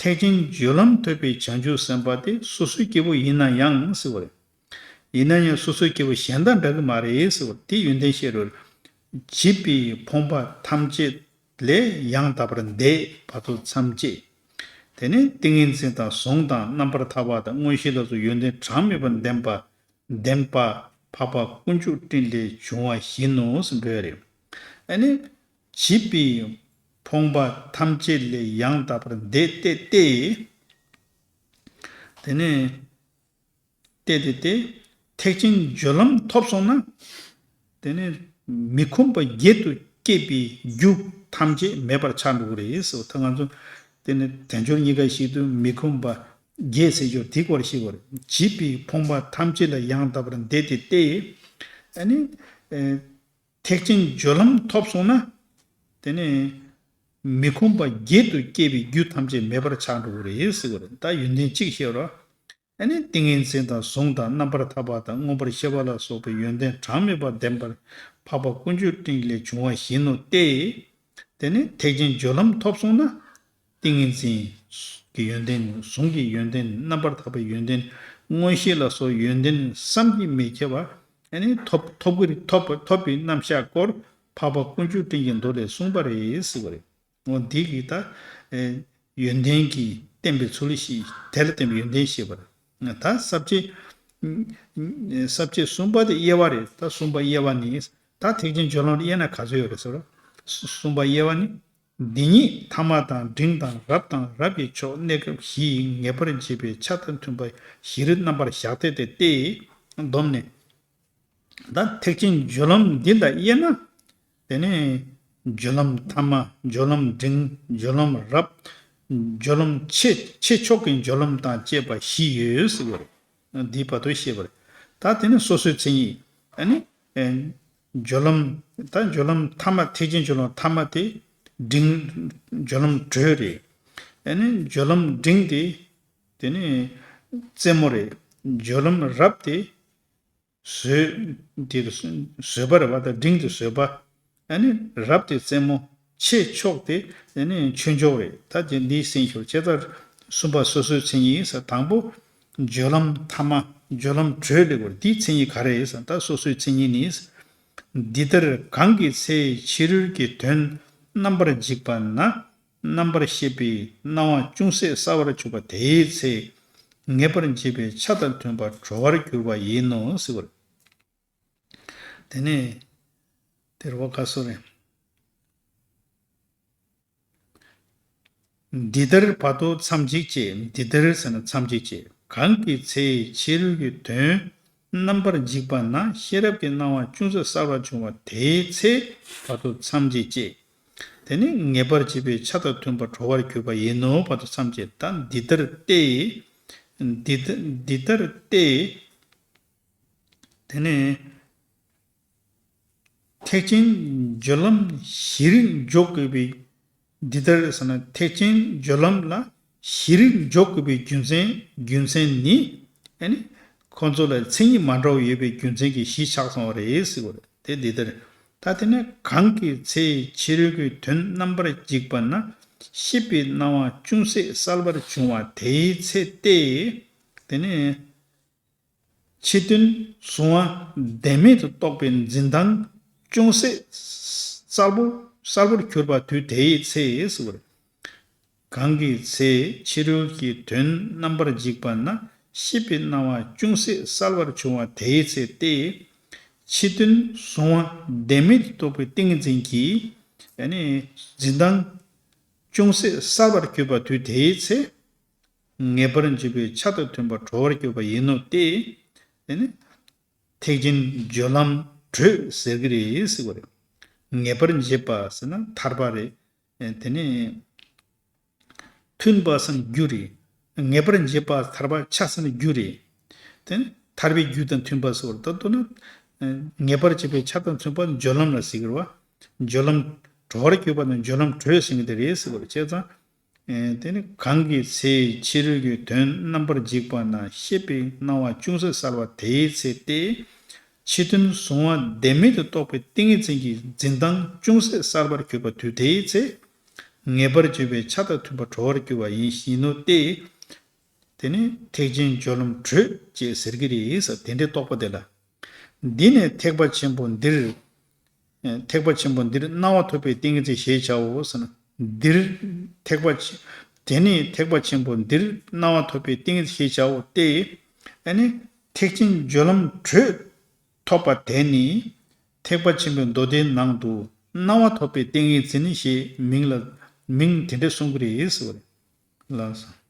ཐེག་ཆེན་སྦྱོར་ལམ་ཐོབ་པའི་བྱང་ཆུབ་སེམས་དཔའ་དེ་སོ་སོའི་སྐྱེས་བུ་ཡིན་ན་ཡང་ཟེར་བ་རེད། ཡིན་ན་ཡང་སོ་སོའི་སྐྱེ་བོ་གཞན་དང་འདྲ་གི་མ་རེད་ཟེར་བ་དེ་ཡོན་ཏན་བཤད་རོལ། བྱིས་པའི་ཕོངས་པ་ཐམས་ཅད་ལས་ཡང་དག་པར་འདས་བར་དུ་མཚམས་བཅད། དེ་ནས་ཏིང་ངེ་འཛིན་དང་གཟུངས་དང་རྣམ་པར་ཐར་པ་དང་མངོན་ཤེས་ལ་སོགས་ཡོན་ཏན་གྲངས་མེད་པར་ལྡན་པ་ལྡན་པ་འཕགས་པ་དཀོན་མཆོག་སྤྲིན་ལས་བྱུང་བ་བཞིན་ནོ་ཟེར་འབོད་རེད། ཨ་ནི་བྱིས་པའི་ཕོངས་པ་ཐམས་ཅད་ལས་ཡང་དག་པར་འདས་ཏེ་སྟེ། དེ་ནས། ཏེ་ཏེ་ཏེ། ཐེག་ཆེན་སྦྱོར་ལམ་ཐོབ་སོང་ན། དེ་ནི་མི་ཁོམ་པ་བརྒྱད་དུ་སྐྱེས་པའི་རྒྱུ་ཐམས་ཅད་མེད་པར་ཆགས་འགྲོ་གི་རེད་ཟེར་བ། ད་ང་ཚོ་དེ་ནི་དལ་འབྱོར་གཉིས་ཀ་ཞིག་ཏུ་མི་ཁོམ་པ་བརྒྱད་ཟེར་ཞོར་དེ་སྐོར་ཤེས་པ་རེད། བྱིས་པའི་ཕོངས་པ་ཐམས་ཅད་ལ་ཡང་དག་པར་འདས་ཏེ་སྟེ། ཨ་ནི། ཐེག་ཆེན་སྦྱོར་ལམ་ཐོབ་སོང་ན། དེ་ནི་མི་ཁོམ་པ་བརྒྱད་དུ་སྐྱེས་པའི་རྒྱུ་ཐམས་ཅད་མེད་པར་ཆགས་འགྲོ་གི་རེད་ཟེར་བ་རེད། ད་ཡོན་ཏན་གཅིག་བཤད་རོགས། ཨ་ནི་ཏིང་ངེ་འཛིན་དང་གཟུངས་དང་རྣམ་པར་ཐར་པ་དང་མངོན་པར་ཤེས་པ་ལ་སོགས་པའི་ཡོན་ཏན་གྲངས་མེད་པ་ལྡན་པར་འཕགས་པ་དཀོན་མཆོག་སྤྲིན་ལས་བྱུང་བ་བཞིན་ནོ་སྟེ། དེ་ནི་ཐེག་ཆེན་སྦྱོར་ལམ་ཐོབ་སོང་ན། ཏིང་ངེ་འཛིན་གྱི་ཡོན་ཏན། གཟུངས་ཀྱི་ཡོན་ཏན། རྣམ་པར་ཐར་པའི་ཡོན་ཏན། མངོན་ཤེས་ལ་སོགས་ཡོན་ཏན་བསམ་གྱིས་མི་ཁྱབ་པ་ཨ་ནི་ཐོབ་ཐོབ་ཀྱི་ཐོབ་ཐོབ་པའི་རྣམ་གཞག་སྐོར་འཕགས་པ་དཀོན་མཆོག་སྤྲིན་གྱི་མདོ་ལས་གསུངས་པ་རེད་ཟེར་བ་རེད། འོ་འདི་གི་ད་ཡོན་ཏན་གྱི་བསྟན་པའི་ཚུལ་ཞིག་དེ་ལ་བརྟེན་པའི་ཡོན་ཏན་ཞེས་པ་རེད། ད་ས་བཅད། ས་བཅད་གསུམ་པ་དེ་དབྱེ་བ་རེད། ད་གསུམ་པ་དབྱེ་བ་ནི། ད་ཐེག་ཆེན་སྦྱོར་ལམ་དབྱེ་ན་ག་ཚོད་ཡོད་རེད་ཟེར་བ། གསུམ་པ་དབྱེ་བ་ནི། འདི་ཉིད་ཐ་མ་དང་འབྲིང་དང་རབ་དང་རབ་ཀྱི་ཕྱོགས་གནས་སྐབས་བཞི་ཡི་ངེས་པར་འབྱེད་པའི་ཆ་དང་མཐུན་པ་བཞིར་རྣམ་པར་བཞག་སྟེ་དེ་སྟེ། བསྡོམས་ནས། ད་ཐེག་ཆེན་སྦྱོར་ལམ་འདི་ལ་དབྱེ་ན། དེ་ནས་སྦྱོར་ལམ་ཐ་མ། སྦྱོར་ལམ་འབྲིང་། སྦྱོར་ལམ་རབ། སྦྱོར་ལམ་ཆེ་ཆེ་མཆོག་གི་སྦྱོར་ལམ་དང་བཅས་པ་བཞི་ཡོད་ཟེར་བ་རེད། འདིའི་བར་དུ་ཤེས་པ་རེད། ད་དེ་ནི་སོ་སོའི་མཚན་ཉིད། ཨ་ནི། སྦྱོར་ལམ། ད་སྦྱོར་ལམ་ཐ་མ། ཐེག་ཆེན་སྦྱོར་ལམ་ཐ་མ་དེ་འབྲིང་། སྦྱོར་ལམ་དྲོད་རེད། ཨ་ནི་སྦྱོར་ལམ་འབྲིང་དེ་དེ་ནི་རྩེ་མོ་རེད། སྦྱོར་ལམ་རབ་དེ་བཟོད། དེ་བཟོད་པ་རེད་བ། ད་འབྲིང་དེ་བཟོད་པ། ཨ་ནི་རབ་དེ་རྩེ་མོ། ཆེ་མཆོག་དེ་ཨ་ནི་ཆོས་མཆོག་རེད། ད་དེ་འདི་ཟིན་ཞོར་བྱས་ཙང་གསུམ་པ་སོ་སོའི་མཚན་ཉིད་ཟེར། དང་པོ། སྦྱོར་ལམ་ཐ་མ། སྦྱོར་ལམ་དྲོད་ལས་སྐོར་འདིའི་མཚན་ཉིད་ག་རེ་ཡིན་ཟེར། ད་སོ་སོའི་མཚན་ཉིད་ནི། འདི་ལྟར་གང་གི་ཚེ་ཕྱི་རོལ་གྱི་དོན་རྣམ་པར་འཇིག་པ་ན། རྣམ་པར་ཤེས་པའི་སྣང་བ་ཅུང་ཟད་གསལ་བར་གྱུར་པ་དེའི་ཚེ། ངེས་པར་འབྱེད་པའི་ཆ་དང་མཐུན་པར་གྲོལ་བར་གྱུར་པ་ཡིན་ནོ་ཟེར་བ་རེད། དེ་ནས་དེར་བ་ཁ་སོ་རེད། འདི་ལྟར་བར་དོ་མཚམས་གཅིག་བཅད། འདི་ལྟར་ཟེར་ན་མཚམས་གཅིག་བཅད། གང་གི་ཚེ་ཕྱི་རོལ་གྱི་དོན་རྣམ་པར་འཇིག་པ་ན་ཤེས་རབ་ཀྱི་སྣང་བ་ཅུང་ཟད་གསལ་བར་བྱུང་བ་དེའི་ཚེ་བར་དོ་མཚམས་གཅིག་བཅད། དེ་ནི་ངེས་པར་འབྱེད་པའི་ཆ་དང་མཐུན་པར་གྲོལ་བར་གྱུར་པ་ཡིན་ནོ། བར་དོ་མཚམས་གཅིག། ད་འདི་ལྟར་ཏེ། འདི་ལྟ་འདི་ལྟར་ཏེ། དེ་ནས་ཐེག་ཆེན་སྦྱོར་ལམ་བཞིར་འཇོག་དགོས་པའི། འདི་ལྟར་ཟེར་ན་ཐེག་ཆེན་སྦྱོར་ལམ་ལ་བཞིར་འཇོག་དགོས་པའི་རྒྱུ་མཚན། རྒྱུ་མཚན་ནི། ཨ་ནི། ཁོང་ཚོ་ལ་མཚན་ཉིད་མ་འདྲ་བ་ཡོད་པའི་རྒྱུ་མཚན་གྱིས་བཞི་ཆགས་སོང་བ་རེད་ཟེར་བ་རེད། དེ་འདི་ལྟར། ད་དེ་ནས་གང་གི་ཚེ་ཕྱི་རོལ་གྱི་དོན་རྣམ་པར་འཇིག་པ་ན་ཤེས་པའི་སྣང་བ་ཅུང་ཟད་གསལ་བར་བྱུང་བ་དེའི་ཚེ་སྟེ། དེ་ནས་ ཕྱི་དོན་གཟུང་བ་བདེན་མེད་དུ་རྟོགས་པའི་འཛིན་སྟངས་ཅུང་ཟད་གསལ་པོ་གསལ་པོར་གྱུར་པ་དུས་དེའི་ཚེ་ཟེར་བ་རེད། གང་གི་ཚེ་ཕྱི་རོལ་གྱི་དོན་རྣམ་པར་འཇིག་པ་ན་ཤེས་པའི་སྣང་བ་ཅུང་ཟད་གསལ་བར་བྱུང་བ་དེའི་ཚེ་སྟེ། ཕྱི་དོན་གཟུང་བ་བདེན་མེད་དུ་རྟོགས་པའི་ཏིང་ངེ་འཛིན་གྱི་ཨ་ནི་འཛིན་སྟངས་ཅུང་ཟད་གསལ་བར་གྱུར་པ་དུས་དེའི་ཚེ། ངེས་པར་འབྱེད་པའི་ཆ་དང་མཐུན་པར་གྲོལ་བར་གྱུར་པ་ཡིན་ནོ་སྟེ། དེ་ནི་ཐེག་ཆེན་སྦྱོར་ལམ་གྲོལ་ཟེར་གྱི་རེད་ཟེར་བ་རེད། ངེས་པར་འབྱེད་པ་ཟེར་ན་ཐར་པ་རེད། དེ་ནི་མཐུན་པ་ཟེར་ན་རྒྱུ་རེད། ངེས་པར་འབྱེད་པ་ཐར་པ་ཆ་ཟེར་ན་རྒྱུ་རེད། དེ་ནི་ཐར་པའི་རྒྱུ་དང་མཐུན་པ་ཟེར་བ་རེད། ད་མདོར་ན་ངེས་པར་འབྱེད་པའི་ཆ་དང་མཐུན་པ་སྦྱོར་ལམ་ལ་ཟེར་གྱི་རེད་བ། སྦྱོར་ལམ་གྲོལ་བར་གྱུར་པ་དང་སྦྱོར་ལམ་གྲོལ་ཟེར་གྱི་དེ་རེད་ཟེར་བ་རེད། བྱས་ཙང་། དེ་ནི་གང་གི་ཚེ་ཕྱི་རོལ་གྱི་དོན་རྣམ་པར་འཇིག་པ་ན་ཤེས་པའི་སྣང་བ་ཅུང་ཟད་གསལ་བ་དེའི་ཚེ་སྟེ། ཕྱི་དོན་གཟུང་བ་བདེན་མེད་དུ་རྟོགས་པའི་ཏིང་ངེ་འཛིན་གྱི་འཛིན་སྟངས་ཅུང་ཟད་གསལ་བར་གྱུར་པ་དུས་དེའི་ཚེ། ངེས་པར་འབྱེད་པའི་ཆ་དང་མཐུན་པར་གྲོལ་བར་གྱུར་པ་ཡིན་ནོ་སྟེ། དེ་ནི་ཐེག་ཆེན་སྦྱོར་ལམ་གྲོལ་ཅེས་ཟེར་གྱི་རེད་ཟེར། དེ་འདྲའི་རྟོགས་པ་དེ་ལ། འདི་ནི་ཐེག་པ་ཆེན་པོ་འདིར། ཐེག་པ་ཆེན་པོ་འདིར་སྣང་བ་ཐོབ་པའི་ཏིང་ངེ་འཛིན་ཞེས་བྱའོ་ཟེར་ན། འདིར་ཐེག་པ་ཆེ། དེ་ནི་ཐེག་པ་ཆེན་པོ་འདིར་སྣང་བ་ཐོབ་པའི་ཏིང་ངེ་འཛིན་ཞེས་བྱའོ་སྟེ། ཨ་ནི་ཐེག་ཆེན་སྦྱོར་ལམ་གྲོལ་ཐོབ་པ་དེ་ནི་ཐེག་པ་ཆེན་པོའི་མདོ་སྡེའི་ནང་དུ་སྣང་བ་ཐོབ་པའི་ཏིང་ངེ་འཛིན་ཞེས་མིང་ལ་མིང་དེ་འདྲ་གསུང་གི་རེད་ཟེར་བ་རེད། ལགས་སོ།